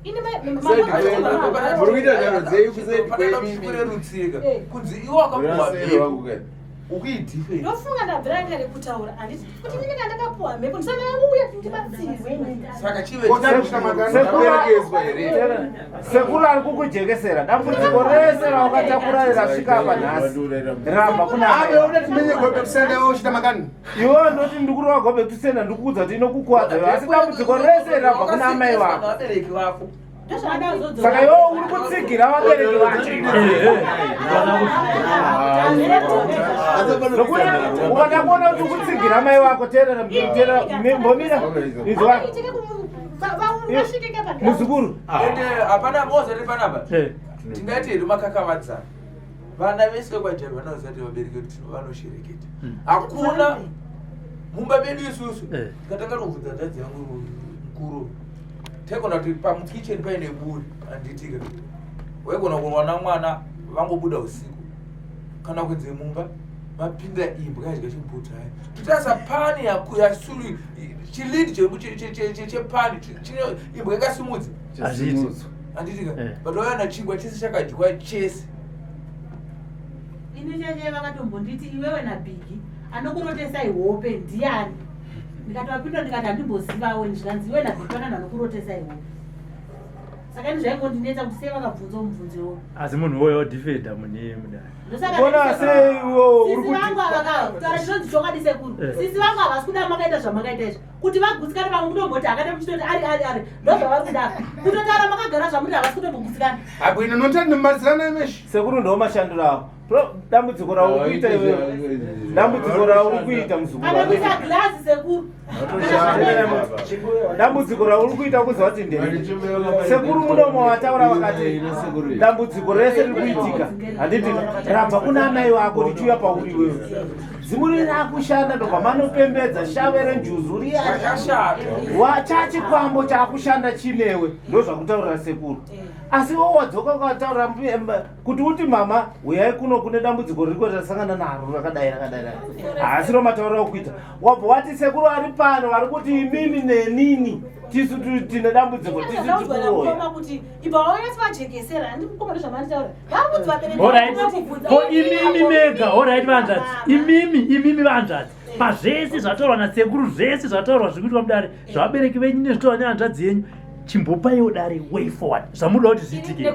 Ini Said kwenyu. Muri kuita nharo dzei kusaid kwenyu. Kurerutsika kunzi iwe wakapuwa Urasere mhepo wangu kai. ukuidhifenda. Ndofunga ndabvira kare kutaura handiti kuti inini ndandakapuwa mhepo ndisandauya kuti ndibatsirwe inini. Saka chive Wakaperekedzwa here? Sekuru ari kukujekesera dambudziko rese rawakatakura rasvika apa nhasi ramba kuna Abe uda timenye go back to sender iwe uchita makani. Iwewe ndoti ndikurova go back to sender ndikukuudza kuti inokukuwadza iwe asi dambudziko rese rabva kuna amai vako. Vabereki vako. Saka iwewe uri kutsigira vabereki vacho. Nokuti ukada kuona kuti ukutsigira mai vako teerera teerera mbomira izwa muzukuru. Ende hapana mozati panapa. Tingaiti hedu makakavadzana. Vana vese vekwaJavi vanoziva kuti vabereki vedu vanoshereketa. Hakuna mumba medu isusu tikatanga kubvunza hanzvadzi yangu mukuru taigona kuti pamukicheni paine buri handitika waigona kuwana mwana vangobuda usiku kana kunze mumba mapinda imbwa yadya chimbuti hayo totarisa pani yasuru chilid chepani chine imbwa ingasimudze Hazviiti. handitika but waiwana chingwa chese chakadyiwa chese. Ini cheche vakatombonditi iwewe nabhigi anokurotesai hope ndiani? Ndikati ndikati handimbozivawo ini zvikanzi iwe nabhigi pananhu anokurotesai hope. Saka ini zvaingondinetsa kuti sei vakabvunza mubvunzo iwowo. Asi munhu uwoyo odhifenda mune mudare. Ndosaka Kona ndati sei iwo uri sisi kuti vangu ava kutaura chinonzi chokwadi sekuru. Sisi vangu havasi kuda makaita zvamakaita izvi. Kuti vagutsikane vamwe kutomboti hakata muchitoti ari ari ari ndozvavari kuda. Kutotaura makagara zvamuti havasi kutombogutsikana. Abwino notani mumazirana imeshi. Sekuru ndo mashandiro avo. Dambudziko rauri kuita iwewe. Dambudziko rauri kuita muzukuru. Kana kuisa girazi sekuru. Dambudziko rauri kuita kuziva kuti nderi. Sekuru mudomo wataura vakati dambudziko rese riri kuitika handiti rabva kuna amai vako richiuya pauri iwewe. Dzimu riri rakushanda ndobva manopembedza shave renjuzu riya wachachikwambo chaakushanda chinewe ndozvakutaurira sekuru. Asi iwe wadzoka ukataura kuti uti mama uyai kuno kune dambudziko ririko rasangana naro rakadai rakadai rakadai. Haasiro matauriro okuita. Wabva wati sekuru ari pano vari kuti imimi nenini tisu tine dambudziko tisu Zvaudzwa tikuroya. namukoma kuti ibva wanyatso vajekesera handi mukoma ndozvamanditaura. Vaudzi vabereki Alright. vako kubvunza. Ko imimi mega, alright vanzvadzi. Imimi vanzvadzi. Pazvese zvataurwa nasekuru, zvese zvataurwa zviri kuitwa mudare, zvavabereki venyu nezvitaurwa nehanzvadzi yenyu, chimbopaiwo dare way forward. Zvamunoda kuti zviitike.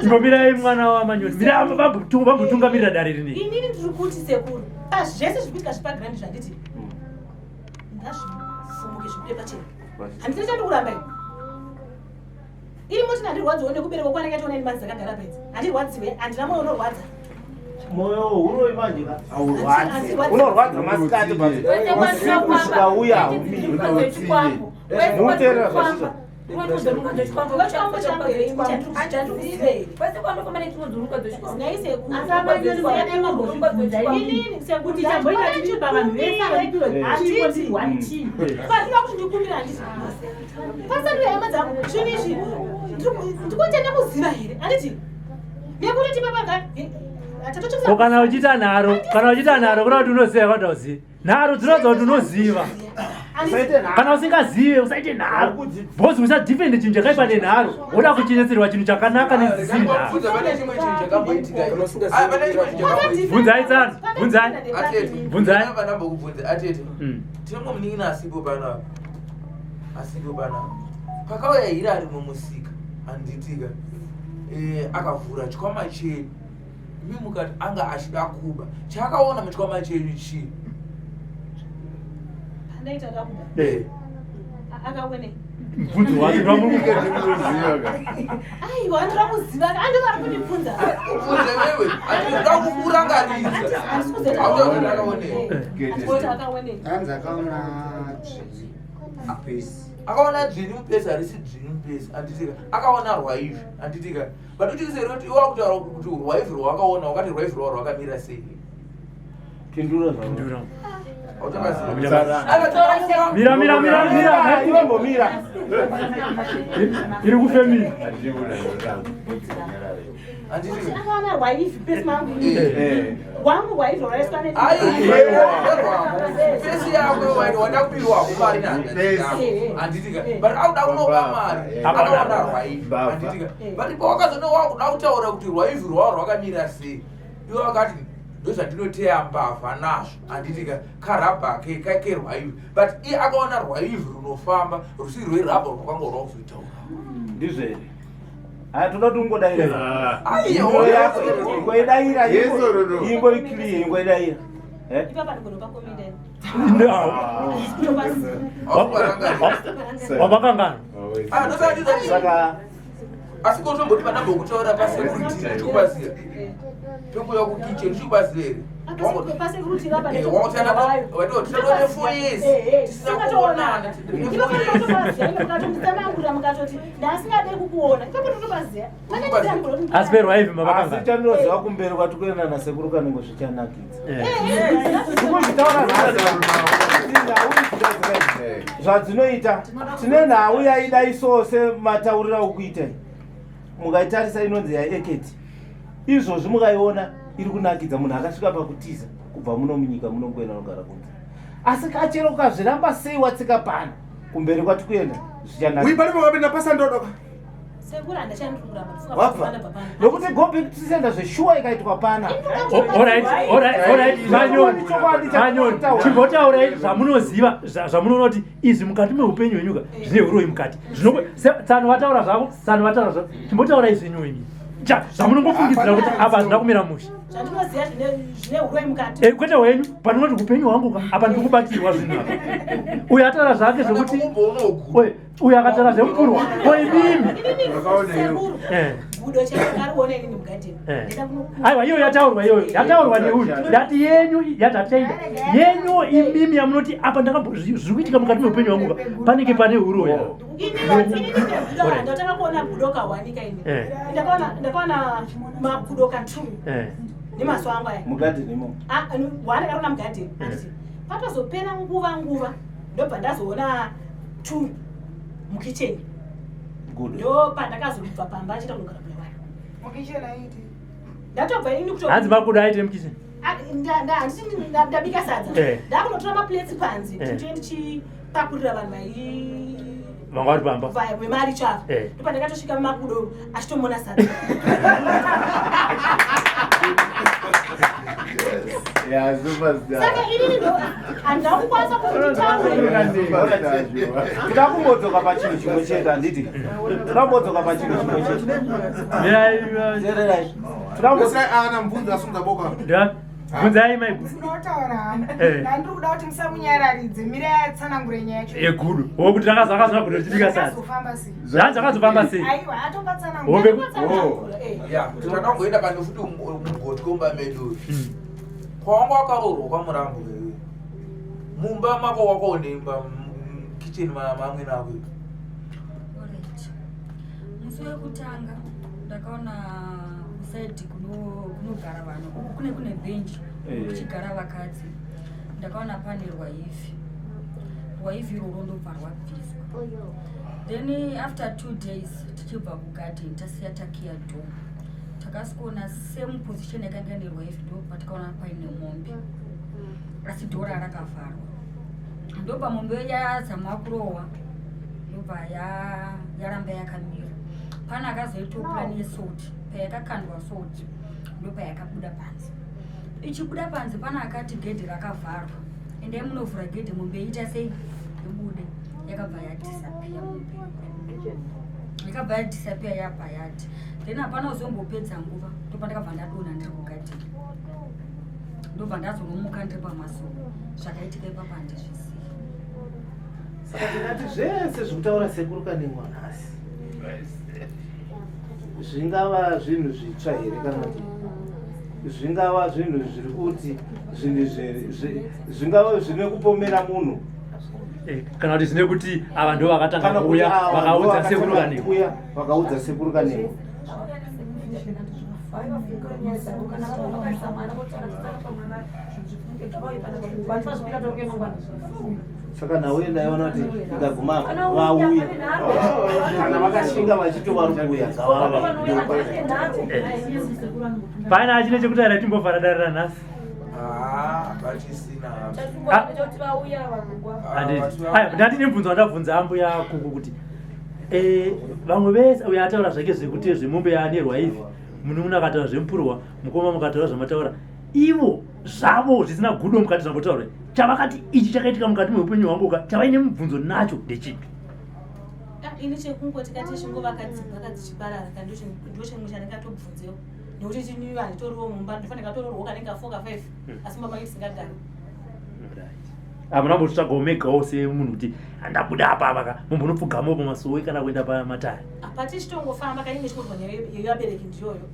Imbomirai mwana waManyoni. Mirai vambotungamirira dare rineri. Inini ndiri kuti sekuru pazvese zviri kuitika zvipagrandi zvanditi ngazvifumuke zvibude pachena. Handisiri chandikuramba ini. Iri moti handirwadziwo nekuberekwa kwanakaita nine months dzakagara pedzi. Handirwadziwe, handina mwoyo unorwadza. Moyo huroi manje ka haurwadzi. Unorwadza masikati but usiku zvikauya haumiri. Muteerera zvazvizvo. Kuti chamboita chii pavanhu vese avaipiwe chipo ndirwani chii. Pandinoda kuti ndikumbire handiti. Pasati hama dzangu zvinhu izvi ndikuita nekuziva here handiti nekuti tipapanga Ko kana uchiita nharo, kana uchiita nharo kuda kuti unoziva kwati hauzivi. Nharo dzinoratidza kuti unoziva. Kana usingazive usaite nharo. Because usadhifende chinhu chakaipa nenharo. Woda kuchengetserwa chinhu chakanaka nezvisiri nharo. Bvunza pane chimwe chinhu chakamboitika. Ah, pane chimwe chinhu chakamboitika. Bvunzai tsano, bvunzai. Atete. Bvunzai. Ndambokubvunza atete. Tine mumwe munin'ina asipo panapa. Asipo panapa. Pakauya hira ari mumusika handitika. Akavhura chikwama chenyu. Imi mukati anga achida kuba. Chaakaona muchikwama chenyu chii? Pandaita kakuba. Akawene. Mubvunzo wacho Aiwa, andira kuziva, andira vari kundibvunza. Kubvunza wewe, andinoda kukurangaridza. Handisi akaonei. Hanzi akaona dzvinyu mupesi. Akaona dzvinyu mupesi, harisi dzvinyu mupesi, handitika. Akaona rwaivhi, handitika. But uchiziva kuti iwe wakutaura kuti rwaivhi rwawakaona, wakati rwaivhi rwao rwakamira sei? Pindura Pindura. Hautakaziva. Mira, mira, mira, mira. Iwe mbomira. Iri kufemira. Akaona rwaivhi pesi mangu. Wangu rwaivhi rwakaiswa ne. Fesi yako wandakupirwako mari handitika, but akuda kunoba mari akaona rwaivhi, handitika. But pawakazone wakuda kutaura kuti rwaivhi rwavo rwakamira sei, iwe wakati ndozvandinoteya mbavha nazvo, handitika, karabha kerwaivhi. But iye akaona rwaivhi runofamba rusiri rwerabha rwakanga rwakuzoitaura. Ndizvo here? Haya, toda kuti ungodaira. Aiwa. Ingo yako ingoidaira. Yes or no? Ingori clear, ingoidaira. Eh? Ipapa ndinopa comment. Wabakangana. Saka asi kotomboti pandambokutaura pasecurity ndichikubatsira, tokuya kukichen ndichikubatsira here? Pasecurity rapa Watotine 4 years tisina kuonana. Ipapa mukatoti ndasingade kukuona, ipapo totopaziya. Asi perwaivhi Asi mavakangana. chandinoziva kumberi kwati kuenda nasekuru Kanengo zvichanakidza. Tikuzvitaura nhasi zvadzinoita. Tine nhau yaida isose mataurira okuita iyi. Mukaitarisa inonzi yaeketi. Izvozvi mukaiona iri kunakidza, munhu akasvika pakutiza kubva muno munyika muno kuenda nogara kunze. Asi kachero ukazviramba sei watsika pano kumberi kwati kuenda zvichanakidza. Uyu pane pakapinda pasandodoka. Sekuru handachandiri kuramba. Wabva nokuti go back to sender zveshuwa ikaitwa pana. Alright, alright, alright, Manyoni, Manyoni, chimbotaurai zvamunoziva, zvamunoona kuti izvi mukati meupenyu hwenyuka zvine uroyi mukati. Tsano vataura zvavo, tsano vataura zvavo. Chimbotaurai zvenyu imi. Zvamunongofungidzira kuti apa hazvina kumira mushe. Zvandinoziva zvine uroyi mukati. Eh, kwete hwenyu, panonoti upenyu hwangu ka, apa ndiri kubatirwa zvinhu apa. Uyu ataura zvake zvekuti Oye, uyu akataura zvemupurwa. Ko imimi? Sekuru, Eh. gudo chairo ndariona inini mugadheni. Ndaida kunokuwa. Aiwa, iyo yataurwa, iyoyo yataurwa neuyu. Ndati yenyu yatataida yenyu imimi yamunoti apa ndakambo zviri kuitika mukati meupenyu hwangu ka, panenge pane uroyi apa. Inini gudo ndatanga kuona gudo kawanika ini. Ndakaona magudo ka2 nemaso angu aya. Mugadheni imomo. Ah, one ndakaona mugadheni. Handiti patozopera nguva ndobva ndazoona two mukicheni. Gudo. Ndo pandakazobva pamba achiita kunogara Bulawayo. Mukicheni aiti. Ndatobva ini kuto Hanzi makudo aite mukicheni. Ah, handiti ndabika sadza. Ndakunotora maplates panze nditoe ndichipakurira vanhu vai Vanga vari pamba. vemari chavo. Ndopandakatosvika makudo achitomona sadza. Yeah, superstar. Saka inini ndo handina kukwanisa kuti nditaure. Tida kumbodzoka pachinhu chimwe chete, handiti? Tida kumbodzoka pachinhu chimwe chete. Teererai. Tida Wesai ana mubvunzo asunza boka. Bvunzai mai Ndinotaura hama. Ndandiri kuda kuti musamunyararidze, mirai atsanangure nyaya yacho. Yegudo. Wokuti rakazakazwa gudo richibika sadza. Zvakazofamba sei? Zvanzi zvakazofamba sei? Aiwa, atopatsanangura. Hombe Ya, takangoenda pano futi mugotwe mumba medu. Kwawanga wakaroorwa kwaMurambo wewe, mumba mako wakaona imba kitchen mamwene ako iyo? Alright. Musi wekutanga ndakaona kusaidi kunogara vanhu uku kune bhenji kuchigara vakadzi. Ndakaona pane rwaivhi, rwaivhi irworwo ndobva rwabviswa. Then after 2 days tichibva kugarden tasiya takiya door, takasikuona same position yakanga ine rwaivhi, ndobva takaona paine mombe asi dhora rakavharwa. Ndobva mombe yazama kurohwa, ndobva yaramba yakamira. Pane akazoitawo plan yesalt, payakakandwa salt ndopayakabuda panze. Ichibuda panze pane akati gedhi rakavharwa, endai munovhura gedhi mombe iita sei ibude. Yakabva yadisappear, mombe yakabva yadisappear, yabva yati. Then hapana kuzombopedza nguva ndopandakabva ndadonha ndiri kugadheni, ndobva ndazonomuka ndiri pamasoro. Zvakaitika ipapo handizvizivi. Saka tingati zvese zvekutaura sekuru Kanengwa nhasi zvingava zvinhu zvitsva here kana kuti zvingava zvinhu zviri kuti zvinhu zvingava zvine kupomera munhu eh, kana kuti zvine kuti ava ndo vakatanga kuuya vakaudza sekuru Kanengwa vakaudza sekuru Kanengwa saka nhau ndaiona kuti ikaguma vauya kana vakashinga vachiti vari kuuya ngavave pane achine chekutaura timbovhara dare ranhasi ndati nemubvunzo wandabvunza ambuya kuku kuti eh, vamwe vese uyo ataura zvake zvekuti zvemombe yanerwa ivi munun'una akataura zvemupurwa mukoma mukataura zvamataura ivo zvavo zvisina gudo mukati zvambotaura chavakati ichi chakaitika mukati meupenyu hwangu ka chavaine mubvunzo nacho ndechipi ah, ini chekungoti kati chingovaka dzimba kadzichiparara ka ndochimwe chandingatobvunzewo nekuti chini handitoriwo mumba ndofanira katororwo kanenge ka 4 ka 5 hmm. asi mumba make tisingagari hamuna kumbotsvagawo megawo semunhu kuti handabuda apa apa ka mumbonopfugamawo pamasowe kana kuenda pamatare apa tichitongofamba kainge chikozwa nyaya yevabereki ndiyoyo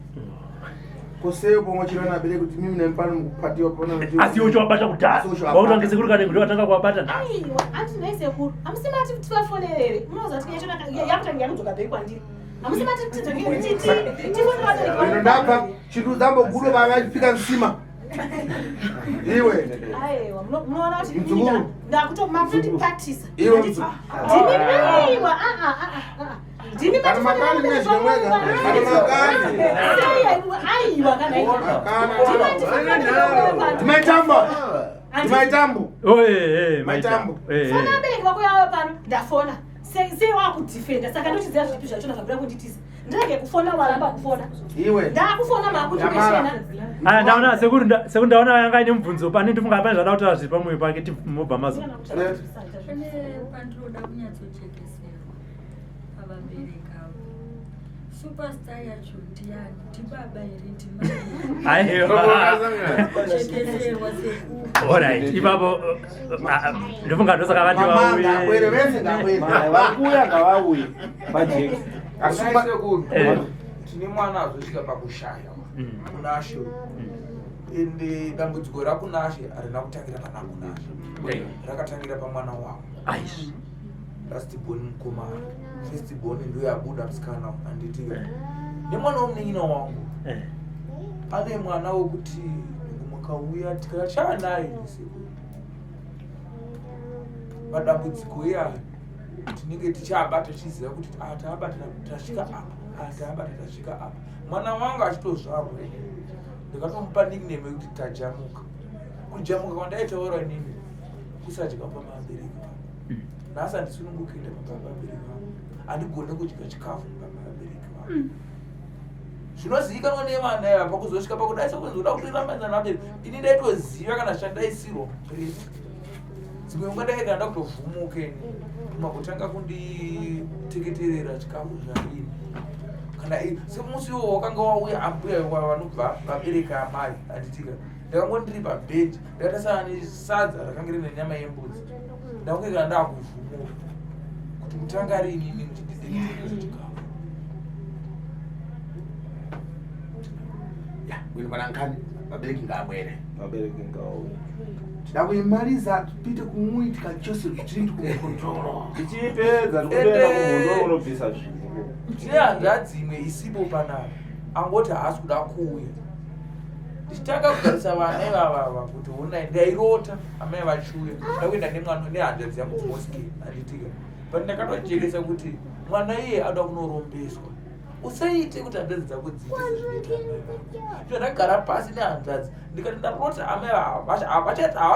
koseyo pomwe chiro nabereki kuti mimi nemi pano mukupatiwa pano asi iwe uchawabata kudhara wakutange sekuru kana ndo watanga kuwabata nhasi aiwa anti nhai sekuru hamusi mati tivafonerere munoziva kuti yacho yakutanga yakudzoka bei kwandiri hamusi mati tidzokere tifonere vabereki ndabva chindu dzambogudo vava vachipika nsima iwe aiwa munoona kuti ndakutomakutotipaktisa Iwe ndimi aiwa ah, ah, ah, ah. ndimi Kana makani mune zvinomweka. Kana makani. aiwa kana Maitambo. Maitambo. Oh, eh, eh, Maitambo. Eh, eh. fona abereki vako yavo pano ndafona sei wakudhifenda saka ndochiziva zvipi zvachona zvabuda kunditiza ndirege kufona waramba kufona Iwe. ndakufona makundipeshena Aya ndaona sekuru sekuru ndaona yanga ine mubvunzo pane ndifunga pane zvada kutaura zviri pamwoyo pake mobva mazo. Pane pandinoda kunyatsojekeserwa pavabereki avo. Superstar yacho ndiani? Ndibaba here ndimai? Aiwa. Jekeserwa sekuru. Alright, ipapo ndofunga ndosaka vati vauye. Vakuuya ngavauye pajeki. Sekuru, Eh. tine mwana azosvika pakushaya kunashe ende dambudziko rakunashe harina kutangira pana kunashe rakatangira pamwana wavo Aish. last born mukomana first born ndiyo yabuda musikana handiti nemwana womunin'ina wangu Eh. ane mwana wekuti mukauya tikachava naye sekuru madambudziko iyayo tinenge tichiabata tichiziva kuti ah, taabata tasvika apa ah, taabata tasvika apa mwana wangu achitozvarwa inini ndikatomupa nickname yekuti tajamuka kujamuka kwandaitaura inini kusadya pamabereki vangu nhasi handisununguki kuenda pamba pavabereki vangu handigone kudya chikafu pamba pavabereki vangu zvinozivikanwa nevana ava pakuzosvika pakudai sekunzi uda kutorambanza nabereki ini ndaitoziva kana chandaisirwa muplate dzimwe nguva ndaigara ndakutovhumuka ini makutanga kunditeketerera chikafu zvadini kana semusi iwo wakanga wauya ambuya vanobva vabereka amai handitika ndakango ndiri pabhendi ndakatasana nesadza rakanga rine nyama yembudzi ndakunge kana ndakuvhumuka kuti kutanga rini ini muchinditeketerera chikafu Bwino pana nkhani vabereki ngaabwere. Vabereki ngavauye. Tida kuimaliza tipite kumui tikachose zvitiri kumukontrolo. Tichipedza tikutoenda kumhondo unobvisa zvinhu. tine hanzvadzi imwe isipo panapa angoti haasi kuda kuuya ndichitanga kugarisa vana ivavava kuti honai ndairota amai vachiuya ndakuenda nemwana nehanzvadzi yangu kumosque handitika but ndakatojeresa kuti mwana iye anoda kunorombeswa usaite kuti hanzvadzi dzako dziite sezvinoita amai vako ito ndagara pasi nehanzvadzi ndikati ndarota amai havasi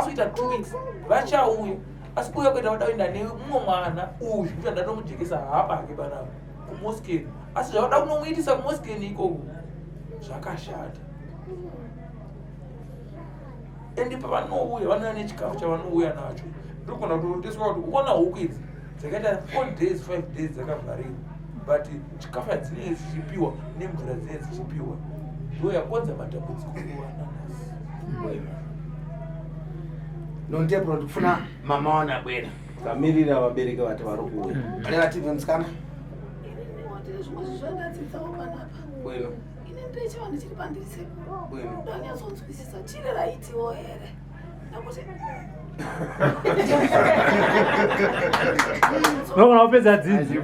kuita 2 weeks vachauya asi kuuya kuita vada kuenda nemumwe mwana uyu kuti ndatomujekesa haapake panapa kumosque asi zvavada kunomuitisa kumosque ikoko zvakashata ende pavanouya vanouya nechikafu chavanouya nacho ndogona kutoteswa kuti uona huku idzi dzakaita 4 days 5 days dzakavhariwa but chikafu chadzinenge dzichipiwa nemvura dzinenge dzichipiwa ndo yakonza matambudziko kuvana nhasi Nontebro ndikufuna mama wanabwera. Tamirira vabereki vati vari kuuya. Relative musikana. Zvimwe zvandadzidzawo panapa. Bwino. Ini ndine chivanhu chiri pandiri sekuru. Bwino. Ndanyatsonzwisisa chiri raitiwo here. Nekuti Unogona kupedza dzinzi.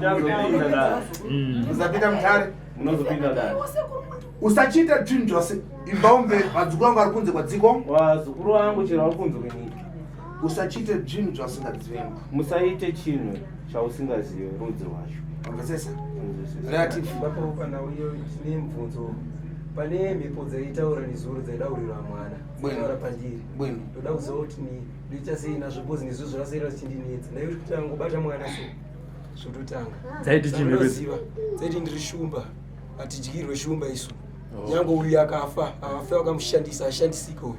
Usapinda mutare. Munozopinda dare. Usachiita chinhu chose. Imba umve vadzukuru vangu vari kunze kwadziko. Vazukuru vangu chero vari kunze kwenyika. Usachiite zvinhu zvausingazive. Musaite chinhu chausingazive rudzi rwacho. Mvesesa. Relative. Baba panhau iyo tine mubvunzo pane mhepo dzaitaura nezuro dzaidaurirwa mwana Bwino. taura pandiri Bwino. ndoda kuziva kuti ni ndoita sei nazvo bcause nezuro zvakasiyana zvichindinetsa ndaiuri kuti angobata mwana so zvototanga Dzaiti chii mhepo idzi? Ndoziva. dzaiti ndiri shumba hatidyirwe shumba isu nyange uyu akafa akafa vakamushandisa ashandisika uyu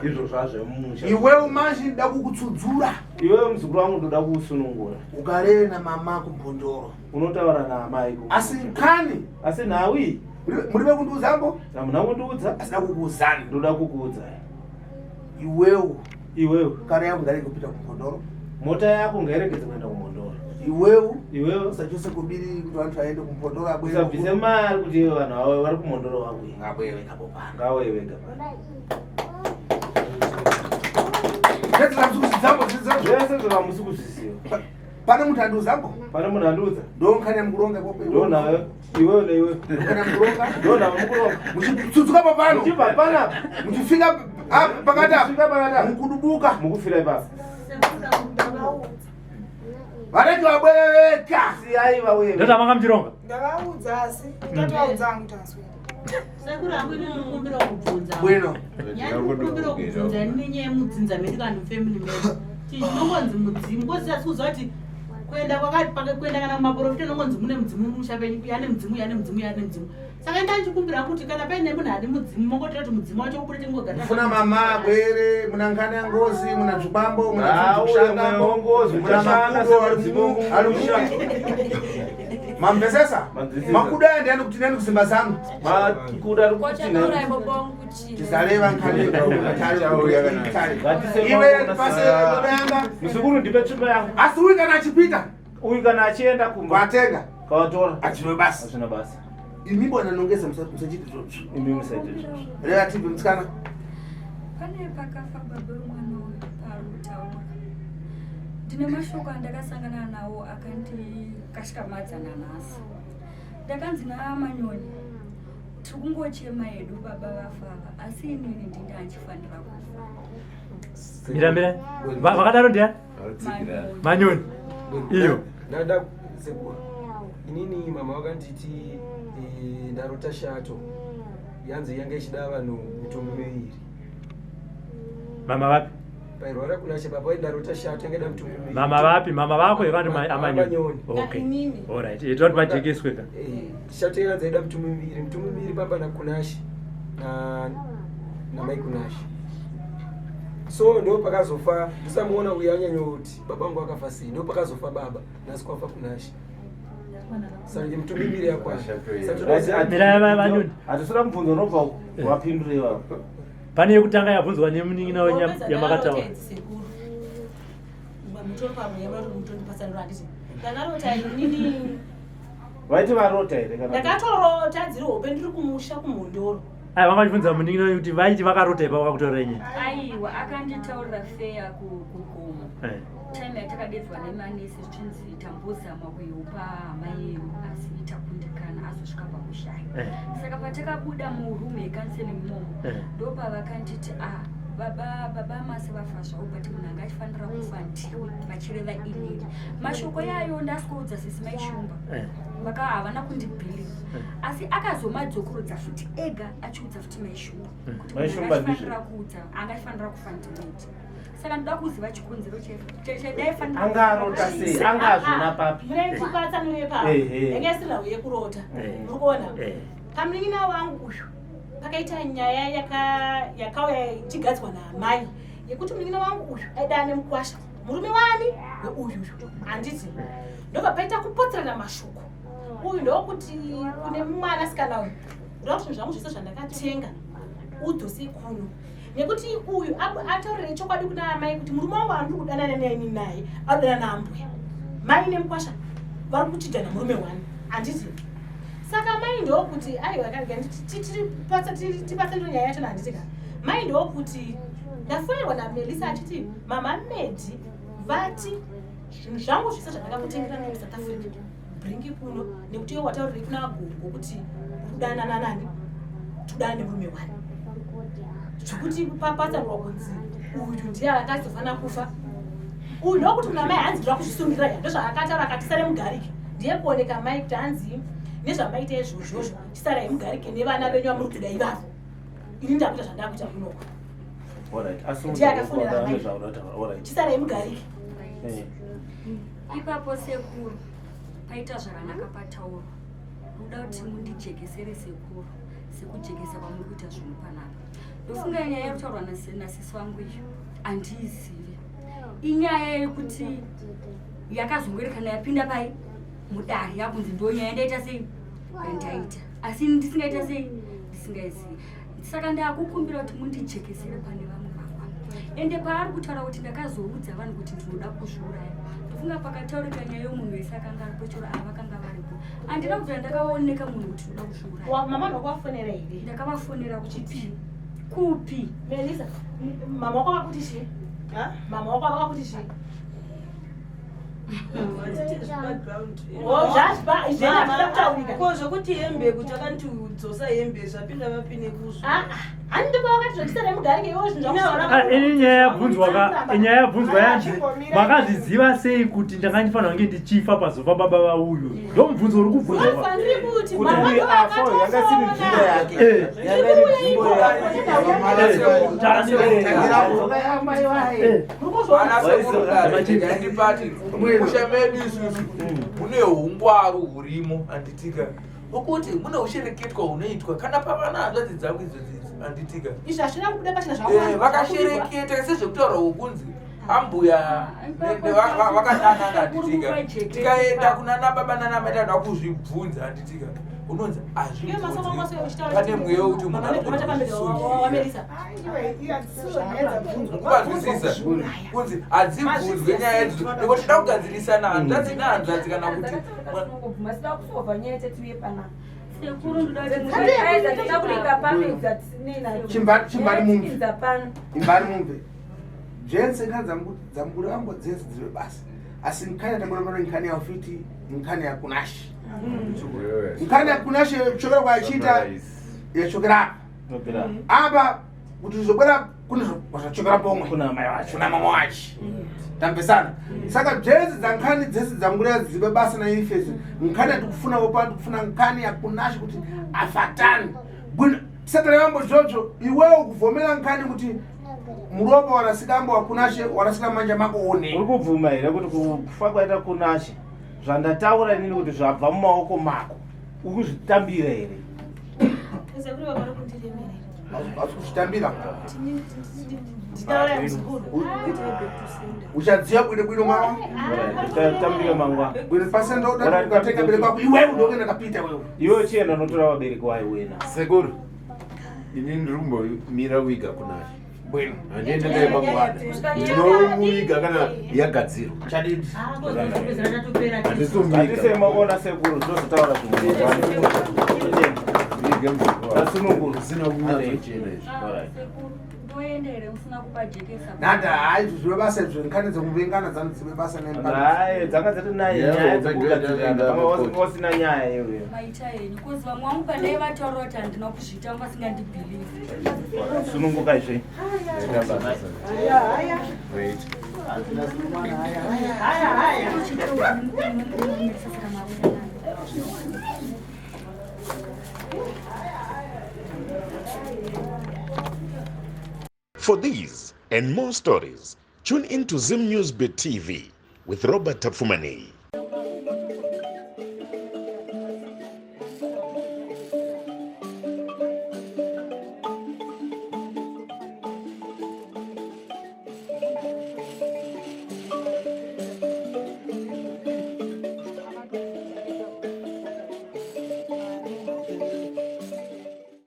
Izvo zvazvemumusha. Iwewe manje ndoda kukutsudzura. Iwewe muzukuru wangu ndoda kuusunungura. Ugarere namama kumbondoro. Unotaura naamai ku. Asi kani. Asi nhawi. Muri vekundiudzambo? Hamuna kundiudza. Asida kukuudzani. Ndoda kukuudzai. Iwewe. Iwewe. Kare yangu ngarege kupinda kumbondoro. Mota yako ngairegedze kuenda kumbondoro. Iwewe. Iwewe. Usachose kubiri kuti vantu vaende kumbondoro abwere. Usabvise mari kuti iwe vanhu avo vari kumondoro vauye. Ngabwere vega popana. Ngauye vega pano. Zvese zvamusi kuzviziva. Pane munhu andiudzambo? Pane munhu andiudza? Ndonkanya mukuronga ikoko. Ndonawe iwewe neiwe. Ndonkanya mukuronga. Ndonawe mukuronga. Muchitsutsuka papano. Muchibva panapa. Muchifika apa pakati apa. Mukudubuka. Mukufira ipapo. Vanenge vabwere vega. Siyai vauye. Ndoti manga muchironga. Ndavaudza asi ndatovaudza hangu taswera. Sekuru hangu ini ndinokumbira kubvunza. Bwino. Nyaya ndinokumbira kubvunza ini nenyaya yemudzinza medu kana mufamily medu. Chinongonzi mudzimu kozi asi kuziva kuti kuenda kwakati kuenda kana kumaprofita inongonzi mune mudzimu mumusha penyu yane mudzimu yane mudzimu yane mudzimu. Saka enda ndichikumbira kuti kana paine munhu ane mudzimu mongotora kuti mudzimu wacho ubude tingogara. Mufuna mama abwere, muna ngana ya ngozi, muna zvikwambo, muna Ngauye zvikushandambo, mweya wengozi, muna uchashanda makudo ari semudzimu ari mumusha. Mamvesesa? Manzwisisa. Makudo aya ndiani kuti nani kusimba zanu? Makudo ari kuti Kochataura baba wangu kuti Tisareva nkani Iwe ndipase yanga. Muzukuru ndipe tsvimbo yangu. Asi uyu kana achipita. Uyu kana achienda kumba. Watenga. Kawatora. Achino basa. Achino basa. Imi bona nongeza musachiite izvozvo. Imi musaite izvozvo. Relative musikana. Pane pakafa baba vemwana uyu paari kutaura. Ndine mashoko andakasangana nawo akandikashikamadza nanhasi. Ndakanzi naamanyoni tiri kungochema hedu baba vafa ava asi inini ndini handifanira kufa. Mira mira. Vakadaro ndiani? Manyoni. Iyo. Ndada sekuru. Inini mama vakanditi ndarota shato. Yanzi yanga ichida vanhu mitumbi miviri. Mama vapi? Pairwara kunashe baba ndarota shato yanga ida mitumbi miviri. Mama vapi? Mama vako here vanhu amanyoni. Amanyoni. Okay. Inini. Alright. Ita kuti vajekeswe ka. Shato yanzi yaida mitumbi miviri. Mitumbi miviri baba naKunashe na namai Kunashe. So ndo pakazofa ndisamuona uyu anyanyoti baba vangu akafa sei ndo pakazofa baba nhasi kwafa Kunashe. Saka mitumbi miviri yakwana. Saka Manyoni. Hatisina mubvunzo unobva wapindure iwapo. Pane yekutanga yabvunzwa nemunin'ina wenyu yamakataura. Sekuru. Mutoro pamwe mutondipatsanura handiti. Ndakarota inini Vaiti varota here kana? ndakatorota dziri hope ndiri kumusha kumhondoro. Ai vanga vachibvunza munin'ina wenyu kuti vaiti vakarota ipapo vakutaurira nyaya. Aiwa akanditaurira feya kugomo. Eh. Time yatakadedzwa nemanesi zvichinzi tambozama kuiupa hama yenyu asi takundikana azosvika pakushaya. Eh. Saka patakabuda murumu yecounseling imomo Eh. ndopavakanditi a baba masi vafa zvavo but munhu anga achifanira kufa ndiwe vachireva inini mashoko yayo ndasikoudza sisi maishumba Eh. vaka havana kundibhiliva asi akazomadzokorodza futi ega achiudza futi maishumba kuti munhu Maishumba anga achifanira ndizvo. kuudza anga achifanira kufa ndimiti saka ndoda kuziva chikonzero chedaifanira Anga arota sei? Anga azvona papi? Munetipatsanure papo. Ehe. Yanga isiri nhau yekurota. Eh. Muri kuona? Eh. Pamunin'ina wangu uyu pakaita nyaya yakauya ichigadzwa naamai yekuti munin'ina wangu uyu aida ane mukwasha murume wani weuyu uyu handiti ndobva paita kupotserana mashoko uyu ndokuti kune mwanasikana uyu ndoda kuti zvinhu zvangu zvese zvandakatenga udzose kuno. Nekuti uyu ataurire chokwadi kuna amai kuti murume wangu andiri kudanana naini naye adanana naambuya. Mai nemukwasha vari kuchidhana murume one. Handiti? Saka mai ndokuti aiwa tipatsanure nyaya yacho handiti ka. Mai ndokuti ndafonerwa naMelisa achiti mama Medi vati zvinhu zvangu zvese zvandakakutengera ndiri kuSouth Africa bringi kuno nekuti iwe wataurire kuna gogo kuti uri kudanana nani todana nemurume wani zvekuti papatsanurwa kunzi uyu ndiye akazofanira kufa uyu ndokuti kuna mai hanzi ndira kuzvisungirira ya ndozvaakataura akati sare mugarike ndiye kuoneka mai kuti hanzi nezvamaita izvozvozvo chisarai mugarike nevana venyu vamuri kuda ivavo ini ndakuita zvandakuita kunoko ndiye akafonera mai chisarai mugarike eh. Ipapo sekuru paita zvakanaka pataurwa. Ndoda kuti mundijekesere sekuru sekujekesa kwamuri kuita zvinhu panapa. Ndofunga nyaya iri kutaurwa nasisi vangu iyo handiizivi. Inyaya yekuti yakazongoerekana yapinda pai mudare yakunzi ndo nyaya ndaita sei yandaita asi ndisingaita sei ndisingaizivi. Saka ndakukumbira kuti mundijekesere pane vamwe vangwa. Ende paari kutaura kuti ndakazoudza vanhu kuti ndinoda kuzviuraya. Ndofunga pakataurika nyaya yomunhu wese akanga aripo chero ava vakanga varipo. Handina kubvira ndakaoneka munhu kuti ndinoda kuzviuraya. Wa mama ndakawafonera here? Ndakavafonera kupi? Kupi? Melisa, mama wako akakuti chii? Mama wako akakuti chii? Ko zvekuti hembe kuti akanti dzosa hembe zvapinda vapi nekuzvo ah, ini nyaya yabvunzwa ka nyaya yabvunzwa yanzi makazviziva sei kuti ndanga ndifanira kunge ndichifa pazofa baba vauyu ndomubvunzo uri kubvunzwa Ndipati musha medu isusu mune ungwaru hurimo handitika ukuti mune ushereketwa hunoitwa kana pavana hanzvadzi dzangu idzodzi idzi handitika izvi hazvina kubuda pachena zvakawanda eh, vakashereketa sezvekutaura wokunzi ambuya vakadanana handitika tikaenda kunana baba nana mai tanoda kuzvibvunza handitika unonzi azvibvunzwi pane mweya wekuti munhu anogona kuzvisungirira Mukuvanzwisisa kunzi hadzibvunzwe nyaya idzodzo nekuti tinoda kugadzirisana hanzvadzi nehanzvadzi kana kuti Chimbari mumve. Imbari mumve. Jense nkhani dzamukuru vangu dzese dzive basa. Asi nkhani yatangorongora nkhani ya ufiti nkhani ya Kunashe. Nkhani ya Kunashe chokera kwachiita yachokera apa. Apa kuti zvobwera kune zvachokera pomwe kuna mama wachi tambesana saka dzese dzankhani dzese dzangura dzive basa naifesi nkhani yatikufuna wopa tikufuna nkhani yakunashe kuti afatani bwino tisatare vambo zvodzvo iwewo kuvhomera nkhani kuti muropa warasikambo wakunashe warasika manja mako one uri kubvuma here kuti kufa kwaita kunashe zvandataura inini kuti zvabva mumaoko mako uri kuzvitambira here Hausi kuzvitambira. Uchadziya bwino bwino mama. Tambira mangwa. Bwino pasenda uda ukateka bere kwako iwewe ndokuenda kapita wewe. Iwe chienda unotora vabereki wayo wena. Sekuru. Ini ndiri kumbomira wiga kunashe. Bwino. Handiende naye mangwana. Ndinomuiga kana yagadzirwa. Chadidi. Handisi maona sekuru tozotaura zvimwe. Tasunungurwa. Zvisina kunyatsochena izvi. Ndoenda here musina kupajekesa? Nada hayi izvo zvive basa izvo nkhani dzekuvengana dzanu dzive basa Hayi dzanga dzati naye nyaya dzekugadzirana pamwe wasina nyaya iyoyo. Maita henyu kozi vamwe vangu pandai vataura kuti handina kuzviita vanga vasingandibhilivhi. Sununguka izvi. For these and more stories, tune in to Zim News Bit TV with Robert Tafumani.